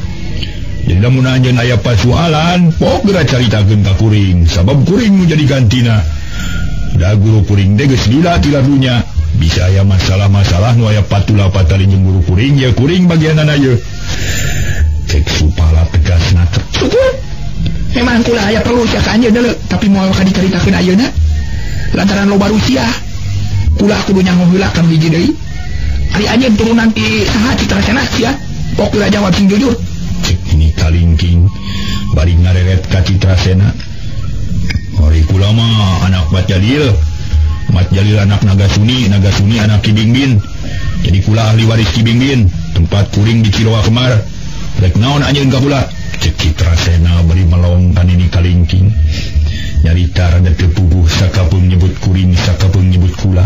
Speaker 1: Jadi lamun anjeun aya pasualan pok geura caritakeun ka kuring sabab kuring nu jadi gantina. Da guru kuring teh geus lila ti dunya. Bisa aya masalah-masalah nu aya patula patali jeung guru kuring ya kuring bagianana ye.
Speaker 2: Memang kula aya perlu sia ka anjeun deuleu, tapi moal ka dicaritakeun ayeuna. Lantaran loba rusia. Kula kudu nyango heula ka hiji deui. Ari anjeun turunan ti saha Citrasena sia? Pok kula jawab sing jujur.
Speaker 1: Cek Nini Kalingking bari ngareret ka Citrasena. Ari kula mah anak Mat Jalil. Mat Jalil anak Nagasuni, Nagasuni anak Ki Bingbin. Jadi kula ahli waris Ki Bingbin, tempat kuring di Ciloa Kemar. Rek naon anjeun ka kula? Cek Citrasena bari melong ka Nini Kalingking. Nyarita rada teu puguh sakapeung nyebut kuring sakapeung nyebut kula.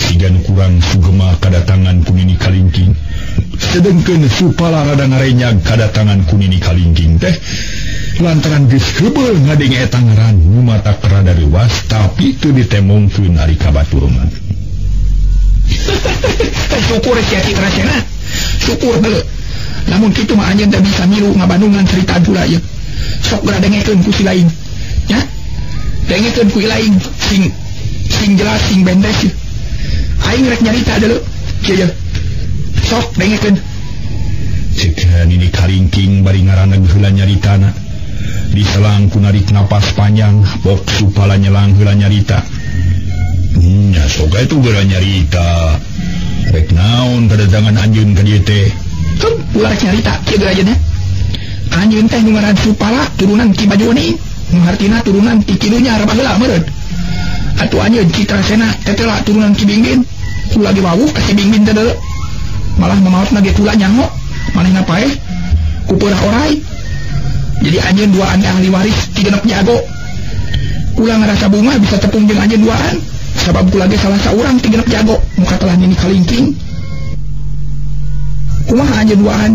Speaker 1: Siga nu kurang sugema kadatangan ku Nini Kalingking. Sedengkeun Supala rada ngarenyag kadatangan ku Nini Kalingking teh lantaran geus heubeul ngadenge eta ngaran nu matak rada reuwas tapi teu ditemongkeun ari ka batur mah.
Speaker 2: Syukur sia Citrasena. Syukur deuleu. Lamun kitu mah anjeun teh bisa milu ngabandungan cerita kula ieu. Sok geura dengekeun ku si lain. Nya? Dengekeun ku lain sing sing jelas sing bendes. Aing rek nyarita deuleu. Kieu ye. Sok dengekeun.
Speaker 1: Cek Nini Kalingking bari ngaraneg heula nyaritana. Diselang ku narik napas panjang, bok Supala nyelang heula nyarita. Nya sok atuh geura nyarita. Rek naon kadatangan anjeun ka dieu teh?
Speaker 2: Kem ulah rek nyarita kieu geura ajeuna. Anjeun teh nu ngaran Supala turunan Ki Banyuwening, nu hartina turunan ti kidunya baheula meureun. Atuh anjeun Citrasena tetela turunan Ki Bingbin, kula ge wawuh ka Si Bingbin teh deuleu. Malah mamaotna ge kula nyango, manehna paeh ku peurah orai. Jadi anjeun duaan ahli waris ti genep jago. Kula ngarasa bunga bisa tepung jeung anjeun duaan, sabab kula ge salah saurang ti genep jago, muka telah Nini Kalingking. Kumaha anjeun duaan?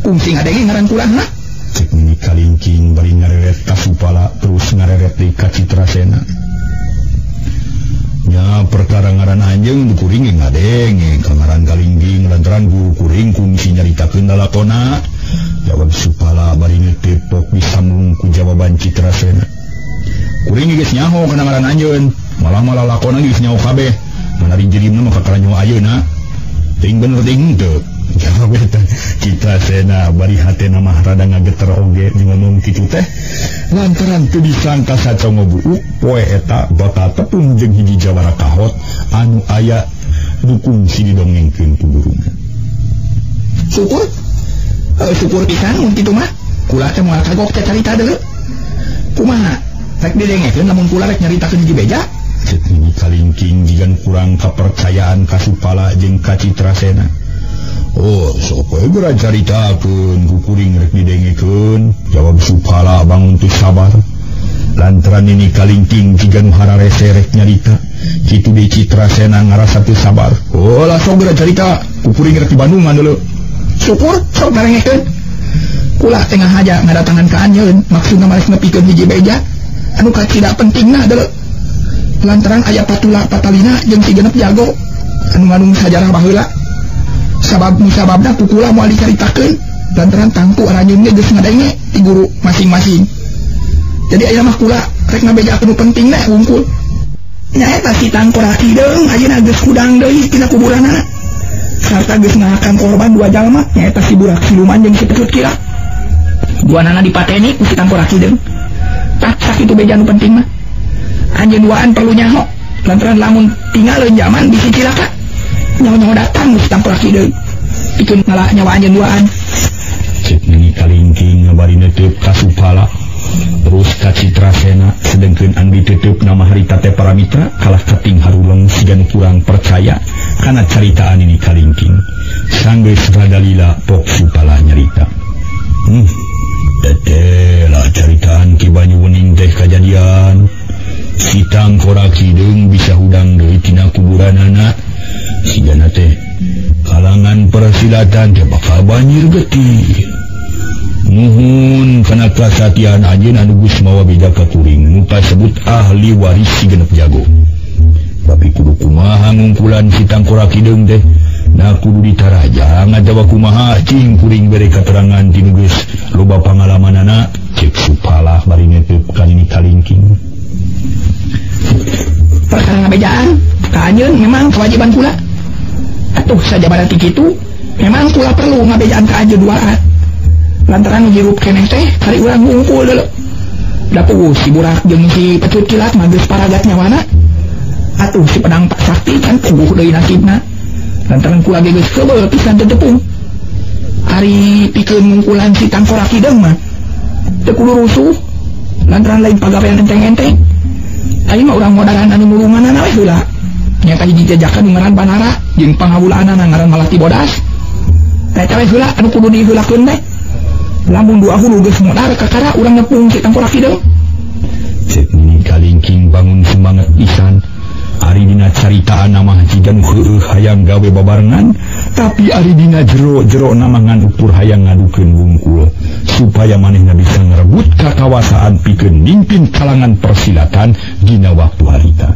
Speaker 2: Kungsi ngadenge ngaran kula na?
Speaker 1: Cek Nini Kalingking bari ngareret ka Supala terus ngareret deui ka Citrasena. Nya perkara ngaran anjeun kuring ge ngadenge ka ngaran Kalingking lantaran guru kuring kungsi nyaritakeun lalakona. Jawab Supala bari ngetepok disambung ku jawaban Citrasena. Kuring geus nyaho kana ngaran anjeun, malah-malah lakona geus nyaho kabeh. Manari jirimna mah kakara nyaho ayeuna. Ting bener ting henteu. Jawab eta Citrasena bari hatena mah rada ngageter oge ngomong kitu teh. Lantaran teu disangka sacongo buuk poe eta bakal tepung jeung hiji jawara kahot anu aya nu kungsi didongengkeun ku guruna.
Speaker 2: Syukur. Syukur pisan mun kitu mah. Kula teh moal kagok teh carita deuleu. Kumaha? Rek didengekeun lamun kula rek nyaritakeun hiji beja?
Speaker 1: Cek Nini Kalingking jigan kurang kapercayaan ka Supala jeung ka Citrasena. Oh, sok we geura caritakeun ku kuring rek didengekeun. Jawab Supala bangun teu sabar. Lantaran Nini Kalingking jiga nu hararese rek nyarita. Kitu deui Citrasena ngarasa teu sabar. Oh, lah sok geura carita ku kuring rek di Bandungan deuleu.
Speaker 2: Syukur sok narengekeun. Kula tengah haja ngadatangan ka anjeun maksudna mah rek nepikeun hiji beja anu kacida pentingna deuleu. Lantaran aya patula patalina jeung si genep jago anu nganung sajarah baheula. Sabab musababna ku kula moal dicaritakeun lantaran tangtu aranjeun ge geus ngadenge ti guru masing-masing. Jadi ayeuna mah kula rek ngabejakeun nu pentingna wungkul. Nyaeta si Tangkorak Hideung ayeuna geus hudang deui tina kuburanana. Sarta geus ngahakan korban dua jalma nyaeta si Burak Siluman jeung si Pesut Kilap. Duanana dipateni ku si Tangkorak Hideung. Tah sakitu beja nu penting mah. Anjeun duaan perlu nyaho lantaran lamun tingaleun jaman bisi cilaka. Nyaho-nyaho datang si Tangkorak Hideung. Pikeun ngala nyawa anjeun duaan.
Speaker 1: Cek Nini Kalingking bari neuteub ka Supala terus ka Citrasena sedengkeun anu diteuteub nama harita teh para mitra kalah kating haruleng siga nu kurang percaya kana caritaan Nini Kalingking. Sanggeus rada lila pok Supala nyarita. Teteh lah caritaan Ki Banyuwening teh kajadian. Si Tangkorak Hideung bisa hudang deui tina kuburanana. Sigana teh kalangan persilatan teh bakal banjir getih. Nuhun kana kasatian anjeun anu geus mawa beja ka kuring nu kasebut ahli waris si genep jago. Tapi kudu kumaha ngungkulan si Tangkorak Hideung teh? Nah kudu ditarajang atawa kumaha cing kuring bere katerangan ti nu geus loba pangalamanana. Cek Supala bari netep ka Nini Kalingking.
Speaker 2: Perkara ngabejaan ka anjeun memang kewajiban kula. Atuh sajabana ti kitu memang kula perlu ngabejaan ka anjeun duaan. Lantaran hirup keneh teh kari urang wungkul deuleu. Da puguh si burak jeung si pecut kilat mah geus paragat nyawana. Atuh si pedang Pak Sakti can puguh deui nasibna. Lantaran kula ge geus keubeuh pisan teu tepung. Ari pikeun ngungkulan si Tangkorak Hideung mah teu kudu rusuh. Lantaran lain pagawean enteng-enteng. Ayeuna mah urang modaran anu nulunganana we heula. Nyata hiji jajakan nu ngaran Banara jeung pangawulaanana ngaran Malati Bodas. Eta we heula anu kudu diheulakeun teh. Lamun dua hulu geus modar kakara urang nepung si Tangkorak Hideung.
Speaker 1: Cek Nini Kalingking bangun semangat pisan. Ari dina caritaan mah jiga nu heueuh hayang gawe babarengan, tapi ari dina jero-jero nama ngan ukur hayang ngadukeun wungkul supaya manehna bisa ngerebut kakawasaan pikeun mimpin kalangan persilatan dina waktu harita.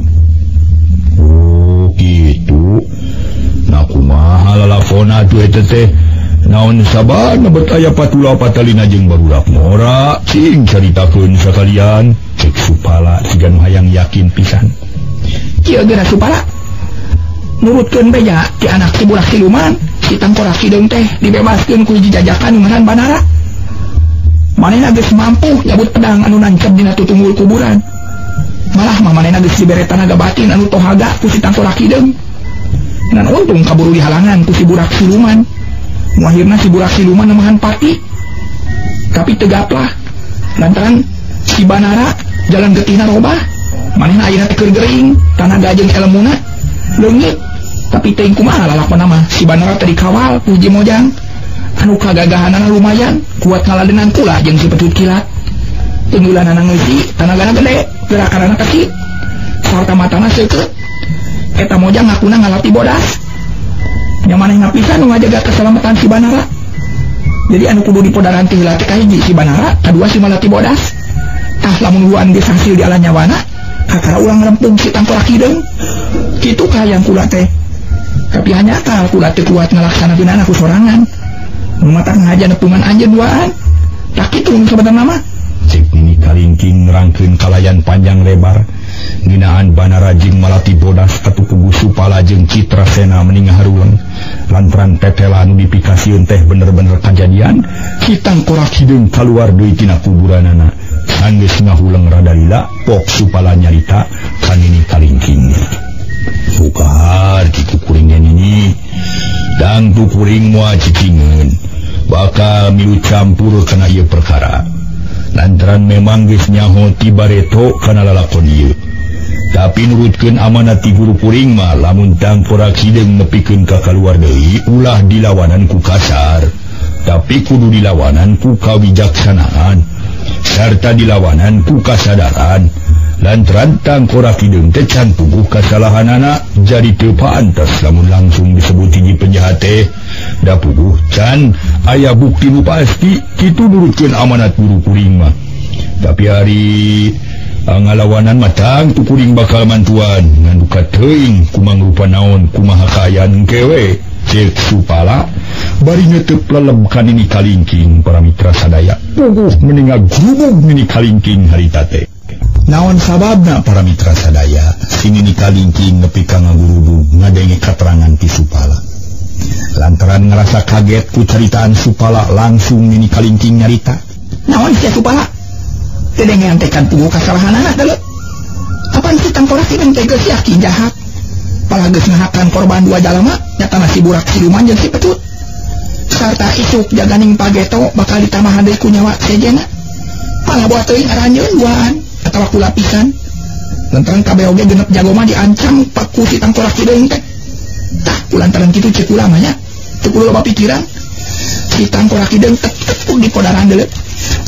Speaker 1: Oh kitu. Nah kumaha lalakona atuh eta teh? Naon sabana bet aya patula patalina jeung barudak ngora, cing caritakeun sakalian. Cek Supala siga nu hayang yakin pisan.
Speaker 2: Kieu geura Supala nurutkeun beja ti anak si burak siluman, si Tangkorak Hideung teh dibebaskeun ku hiji jajakan nu ngaran Banara. Manehna geus mampu nyabut pedang anu nancep dina tutunggul kuburan. Malah mah manehna geus dibere tanaga batin anu tohaga ku si Tangkorak Hideung. Ngan untung kaburu dihalangan ku si burak siluman. Nu akhirna si burak siluman nemahan pati. Tapi tegaplah lantaran si Banara jalan getihna robah. Manehna ayeuna teh keur gering, tanaga jeung elmuna leungit. Tapi teuing kumaha lalakonna mah si Banara teh dikawal ku hiji mojang anu kagagahanana lumayan, kuat ngaladenan kula jeung si pecut kilat. Tunggulanana ngeusi, tanagana gede, gerakanana kecil, sarta matana seukeut. Eta mojang ngakuna ngalati bodas. Nya manehna pisan nu ngajaga keselamatan si Banara. Jadi anu kudu dipodaran teh heula teh kahiji si Banara, kadua si Malati Bodas. Tah lamun duaan geus hasil di ala nyawana, kakara urang rempung si Tangkorak Hideung. Kitu kahayang kula teh. Tapi hanya kula teh kuat ngalaksanakeunana ku sorangan. Nu matak ngaja nepungan anjeun duaan. Tak kitu nu sabenerna mah.
Speaker 1: Cek Nini Kalingking nerangkeun kalayan panjang lebar nginaan Banara jeung Malati Bodas atuh kugu Supala jeung Citra Sena meni ngaharuleng. Lantaran tetela anu dipikasieun teh bener-bener kajadian, si Tangkorak Hideung kaluar deui tina kuburanana. Sanggeus ngahuleng rada lila, pok Supala nyarita ka Nini Kalingking. Sukar kitu kuring ge Nini. Dangtu kuring moal cicingeun, bakal milu campur kana ieu perkara. Lantaran memang geus nyaho ti bareto kana lalakon ieu. Tapi nurutkeun amanat ti guru kuring mah lamun Tangkorak Hideung nepikeun ka kaluar deui ulah dilawanan ku kasar, tapi kudu dilawanan ku kawijaksanaan sarta dilawanan ku kasadaran. Lantaran Tangkorak Hideung teh can puguh kasalahanana, jadi teu paantas lamun langsung disebut hiji penjahat teh. Da puguh can aya bukti nu pasti, kitu nurutkeun amanat guru kuring mah. Tapi hari ngalawanan mah tangtu kuring bakal mantuan ngan duka teuing kumang rupa naon kumaha kaayaan engke we. Cek Supala bari netep leleb ka Nini Kalingking. Para mitra sadaya puguh meni ngagrubug Nini Kalingking harita teh. Naon sababna para mitra sadaya si Nini Kalingking nepi ka ngagurubug ngadenge katerangan ti Supala. Lantaran ngerasa kaget ku caritaan Supala, langsung Nini Kalingking nyarita.
Speaker 2: Naon sia Supala? Teu dengean teh kan puguh kasalahanana deuleu. Apan si Tangkorak Hideung teh geus yakin jahat. Palah geus ngahakan korban dua jalma, nyatana si burak siluman jeung si pecut. Sarta isuk jaganing pageto bakal ditamahan deui ku nyawa sejenna. Palah boa teuing aranjeun duaan atawa ku lapisan. Lantaran kabeh oge genep jago mah diancam paku si Tangkorak Hideung teh. Tah kulantaran kitu ceuk kula mah nya. Teu kudu loba pikiran. Si Tangkorak Hideung tetep di podaran deuleu.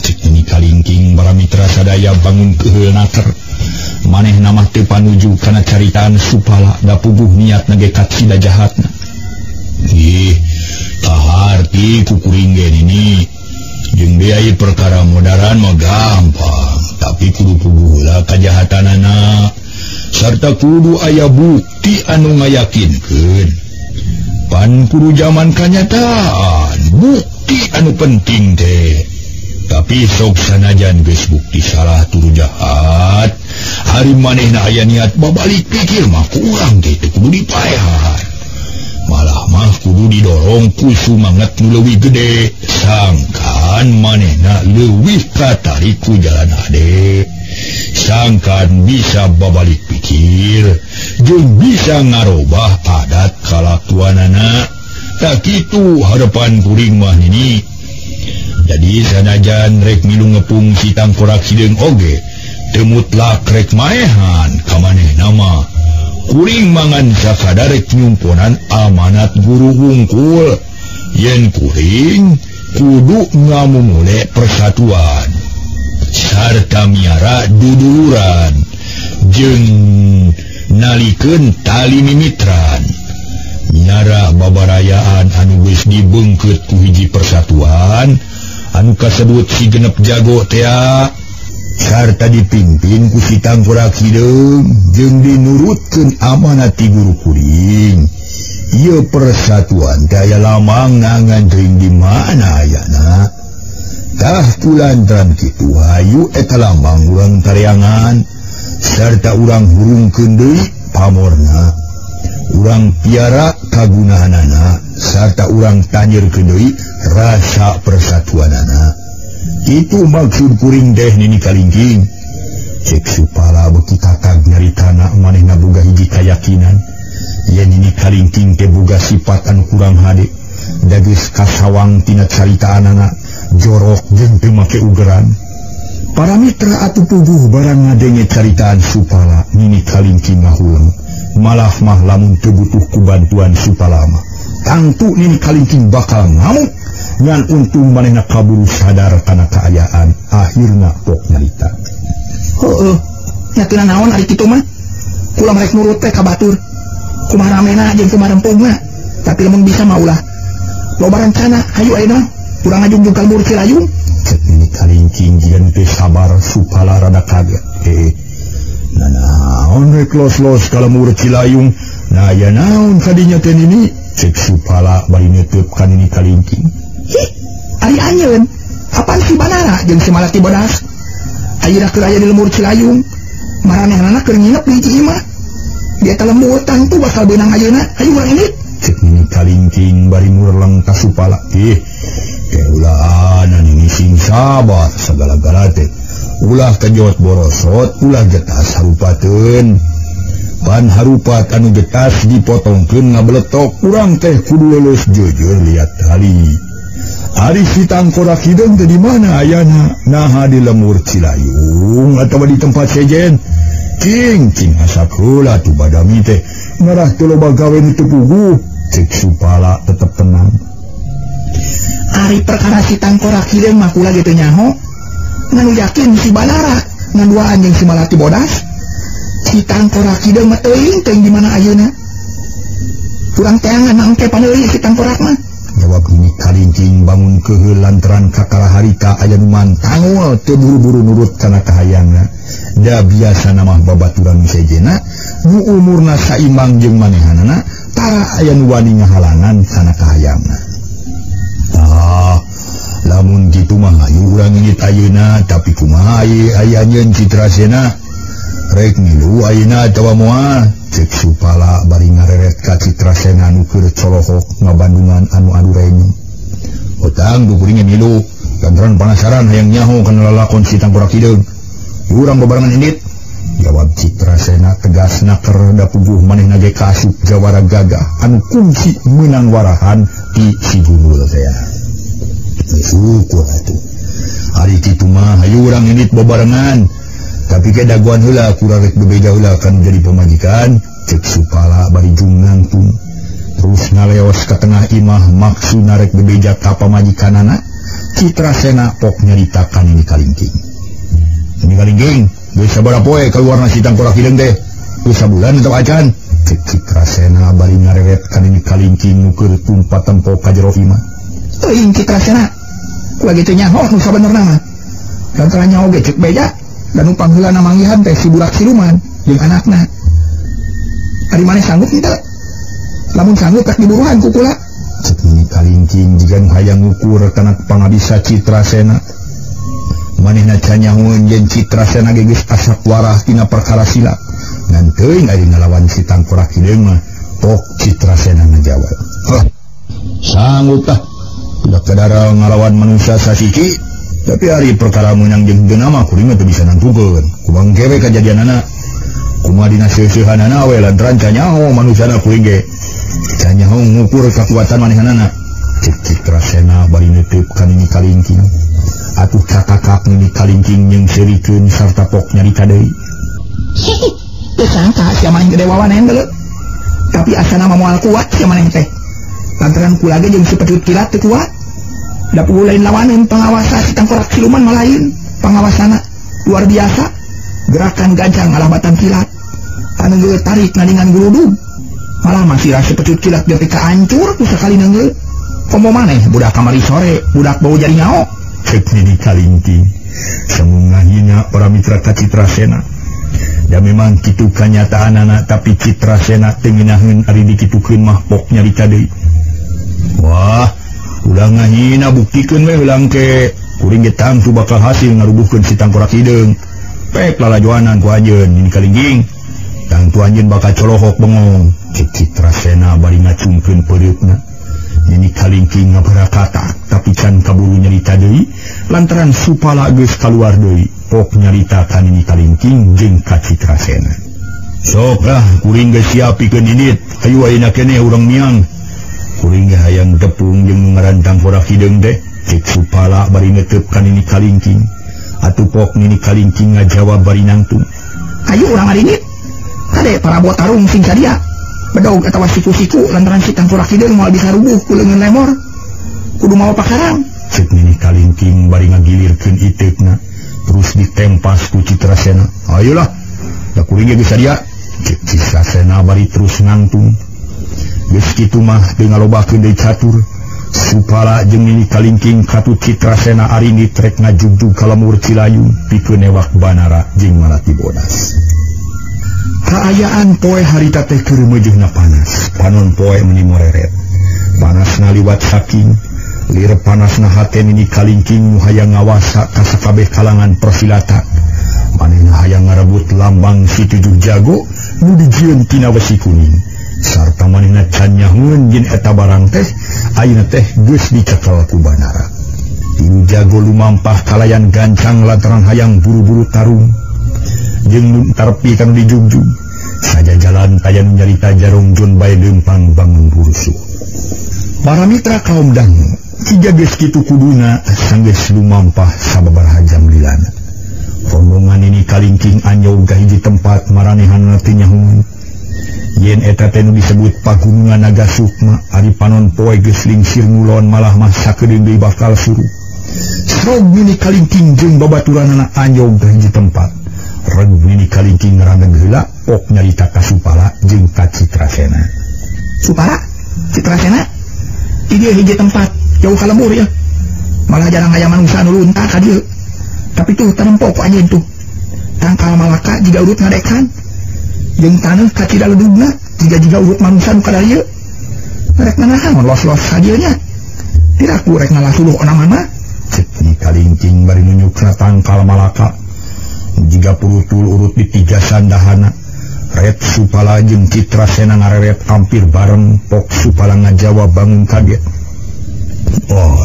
Speaker 1: Cek Nini Kalingking para mitra sadaya bangun keheul naker. Manehna mah teu panuju kana caritaan Supala da puguh niatna ge kacida jahatna. Ih, kaharti ku kuring ge Nini. Jeung deui perkara modaran mah gampang, tapi kudu puguh heula kajahatanana sarta kudu aya bukti anu ngayakinkeun. Pan kudu jaman kanyataan, bukti anu penting teh. Tapi sok sanajan geus bukti salah turu jahat, hari manehna aya niat babalik pikir mah kurang teh teu kudu dipaehan. Malah mah kudu didorong ku sumangat nu leuwih gede, sangka Pan manehna leuwih katarik ku jalan hade. Sangkan bisa babalik pikir jeung bisa ngarobah adat kalakuanana. Tak kitu harapan kuring mah nini. Jadi sanajan rek milu ngepung si tangkorak hideung oge teu mutlak rek maehan ka manehna mah. Kuring mangan sakadar rek nyumponan amanat guru hungkul. Yen kuring kudu ngamumule persatuan sarta miara duduluran jeung nalikeun tali mimitran. Miara babarayaan anu geus dibeungkeut ku hiji persatuan anu kasebut si genep jago tea sarta dipimpin ku si tangkorak hideung jeung dinurutkeun amanat ti guru kuring. Ieu persatuan teh aya lamang ngangan teuing di mana ayana. Tah kulantaran kitu hayu eta lambang urang tareangan sarta urang hurungkeun deui pamorna. Urang piara kagunaanana sarta urang tanyerkeun deui rasa persatuanana. Itu maksud kuring teh Nini Kalingking. Cek Supala beuki kakag nyaritana manehna boga hiji kayakinan yen Nini Kalingking teh boga sifat anu kurang hade. Da geus kasawang tina caritaanana jorok jeung teu make ugeran. Para mitra atuh puguh barang ngadenge caritaan Supala, Nini Kalingking ngahuleng. Malah mah lamun teu butuh ku bantuan Supala mah tangtu Nini Kalingking bakal ngamuk. Ngan untung manehna kaburu sadar kana kaayaan, akhirna pok nyarita.
Speaker 2: Heueuh, nya teu naon ari kitu mah. Kula rek nurut teh ka batur. Kumaha ramena jeung kumaha rempongna. Tapi lamun bisa mah ulah. Loba rencana, hayu ayeuna urang ngajungjung ka lembur Cilayung.
Speaker 1: Cek Nini Kalingking jiga teu sabar, Supala rada kaget. Nah naon rek los-los ka lembur Cilayung. Nah aya naon kadinya teh Nini? Cek Supala bari neuteub ka Nini Kalingking.
Speaker 2: Hih, ari anjeun. Apaan si Banara jeung si Malati Bodas? Ayeuna keur aya di lembur Cilayung. Maranehanana keur nginep di hiji imah. Di eta lembur tangtu bakal beunang ayeuna. Hayu urang indit.
Speaker 1: Cek Nini Kalingking bari murleng ka Supala. Ih, keulaana Nini sing sabar sagala-gala teh. Ulah kejot borosot, ulah getas harupateun. Pan harupat anu getas dipotongkeun ngabeletok, urang teh kudu leuleus jujur liat tali. Ari si tangkorak hideung teh di mana ayana? Naha di lembur Cilayung atawa di tempat sejen? Cing cing asak heula tu badami teh ngarah teu loba gawe nu teu puguh. Cek Supala tetep tenang.
Speaker 2: Ari perkara si tangkorak hideung mah kula ge teu nyaho. Ngan yakin si Banara ngan duaan jeung si Malati Bodas. Si tangkorak hideung mah teuing teuing di mana ayeuna. Kurang teangan mah engke paneuli si tangkorak mah.
Speaker 1: Jawab Nini Kalingking bangun keheul lantaran kakara harita aya nu mantangul teu buru-buru nurut kana kahayangna. Da biasana mah babaturan sejena nu umurna saimbang jeung manehanana tara aya nu wani ngahalangan kana kahayangna. Tah, lamun kitu mah hayu urang indit ayeuna, tapi kumaha ye aya nyeun Citrasena? Rek milu ayeuna atawa moal? Cek Supala bari ngareret ka Citrasena nu keur colohok ngabandungan anu adurenyem. Otang kuring milu lantaran panasaran hayang nyaho kana lalakon si tangkorak hideung. Urang babarengan indit. Jawab Citrasena tegas naker da puguh manehna ge kaasup jawara gagah anu kungsi meunang warahan ti si Gunul teh. Syukur atuh. Ari kitu mah hayu urang indit babarengan. Tapi ke daguan heula kurang rek bebeja heula kan jadi pamajikan. Cek Supala bari jung nangtung. Terus ngaleos ka tengah imah maksudna rek bebeja ka pamajikanana. Citrasena pok nyaritakan Nini Kalingking. Nini Kalingking, geus sabaraha poe kaluarna si tangkorak hideung teh? Geus sabulan atawa acan? Cek Citrasena bari ngareret ka Nini Kalingking nu keur tumpa tempo ka jero imah.
Speaker 2: Teuing Citrasena, kula ge teu nyaho nu sabenerna mah. Lantaran nyaho ge cek beja. Dan pangheulana manggihan teh si budak siluman jeung anakna. Ari maneh sanggup henteu? Lamun sanggup rek diburuhan ku kula.
Speaker 1: Cek Nini Kalingking jiga nu hayang ngukur kana pangabisa Citrasena. Manehna canyahoeun yen Citrasena ge geus asak warah tina perkara silap. Ngan teuing ari ngalawan si tangkorak hideung mah pok Citrasena ngajawab. Hah, sanggup tah. Tidak kadara ngalawan manusia sasiki tapi hari perkara meunang jeung teu mah kuring mah teu bisa nangtukeun. Kumaha engke we kajadianana? Kumaha dina seuseuhanana we lantaran canyaho manusana kuring ge. Canyaho ngukur kakuatan manehanana. Cek Citrasena bari neuteub ka Nini Kalingking. Atuh cakakak Nini Kalingking jeung seurikeun sarta pok nyarita deui.
Speaker 2: Teu sangka sia maneh gede wawanen deuleu. Tapi asana mah moal kuat sia maneh teh. Lantaran kula ge jeung si pecut kilat teu kuat. Da puguh lain lawaneun pangawasa si tangkorak siluman mah lain. Pangawasana luar biasa. Gerakan gancang ngalabatan kilat. Anu geus tarik naningan gurudug. Malah masih rasa pecut kilat deui ka hancur ku sakali neungeul. Komo maneh budak kamari sore, budak bau jari nyao.
Speaker 1: Cek Nini Kalingking. Samungahina para mitra ka Citrasena. Da memang kitu kanyataanana tapi Citrasena teu ngeunaheun ari dikitukeun mah pok nyarita deui. Wah, ulah ngahina buktikeun we ulang ke kuring ge tangtu bakal hasil ngarubuhkeun si tangkorak hideung. Pek lalajoanan ku anjeun Nini Kalingking. Tangtu anjeun bakal colohok bengong. Cek Citrasena bari ngacungkeun peureupna. Nini Kalingking ngabarakatak tapi can kaburu nyarita deui lantaran Supala geus kaluar deui. Pok nyarita ka Nini Kalingking jeung ka Citrasena. Sok lah kuring geus siap pikeun indit. Hayu ayeuna keneh urang miang. Kuring ge hayang tepung jeung nu ngaran tangkorak hideung teh. Cek Supala bari neuteub ka Nini Kalingking. Atuh pok Nini Kalingking ngajawab bari nangtung.
Speaker 2: Hayu urang arindit. Kade parabot tarung sing sadia. Bedog atawa siku-siku lantaran si tangkorak hideung moal bisa rubuh ku leungeun lemor. Kudu mawa pakarang.
Speaker 1: Cek Nini Kalingking bari ngagilirkeun iteukna terus ditempas ku Citrasena. Ayolah, da kuring ge geus sadia. Cek Citrasena bari terus nangtung. Geus kitu mah teu ngalobakeun deui catur. Supala jeung Nini Kalingking katut Citrasena arindit rek ngajugjug ka lemur Cilayung pikeun newak Banara jeung Malati Bodas. Kaayaan poe harita teh keur meujeunna panas. Panon poe meuni moreret. Panasna liwat saking lir panasna hate Nini Kalingking nu hayang ngawasa ka sakabeh kalangan persilatan. Manehna hayang ngarebut lambang si tujuh jago nu dijieun tina wesi kuning. Sarta manehna can nyahueun yen eta barang teh ayeuna teh geus dicekel ku Banara. Tilu jago lumampah kalayan gancang lantaran hayang buru-buru tarung. Jeung tarpi kanu dijugjug. Saja jalan taya nu nyarita jarongjon bae leumpang bangun burusuh. Para mitra kaum dangu, tiga geus kitu kuduna sanggeus lumampah sababaraha jam lilana. Rombongan Nini Kalingking anyog ka hiji tempat maranehanna teu nyahueun. Yen eta teh nu disebut pagunungan Naga Sukma, ari panon poe geus lingsir ngulon malah mah sakedeung deui bakal suruh. Srog Nini Kalingking jeung babaturanana anyog ka hiji tempat. Reg Nini Kalingking ngarandeg heula pok nyarita ka Supala jeung ka Citrasena.
Speaker 2: Supala, Citrasena, di dieu hiji tempat jauh ka lembur ya. Malah jarang aya manusia nu lunta ka dieu. Tapi tuh tanempo ku anjeun tuh. Tangkal malaka jiga urut ngadekan. Jeung taneuh ka cidaledugna jiga-jiga urut manusia nu kadarieu. Rek nanahan los-los ka dieu nya. Tiraku rek ngalasuluh ona mana?
Speaker 1: Cek Nini Kalingking bari nunjuk tangkal malaka. Jiga purutul urut di tiga sandahana. Red Supala jeung Citrasena ngareret hampir bareng. Pok Supala ngajawab bangun kaget. Oh,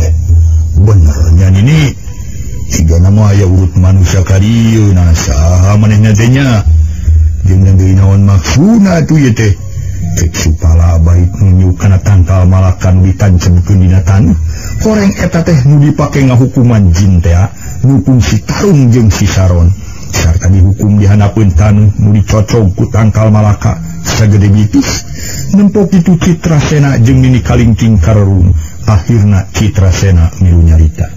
Speaker 1: benernya Nini. Jiga nama aya urut manusia ka dieu. Nah saha manehna teh nya? Jeung deui naon maksudna atuh ieu teh? Cek Supala bari nunjuk kana tangkal malaka nu ditancebkeun dina taneuh. Koreng eta teh nu dipake ngahukuman jin teh nu fungsi tarung jeung si Saron. Sarta dihukum dihanapeun taneuh nu dicocog ku tangkal malaka sagede bitis. Nempo kitu Citrasena jeung Nini Kalingking karerung. Akhirna Citrasena milu nyarita.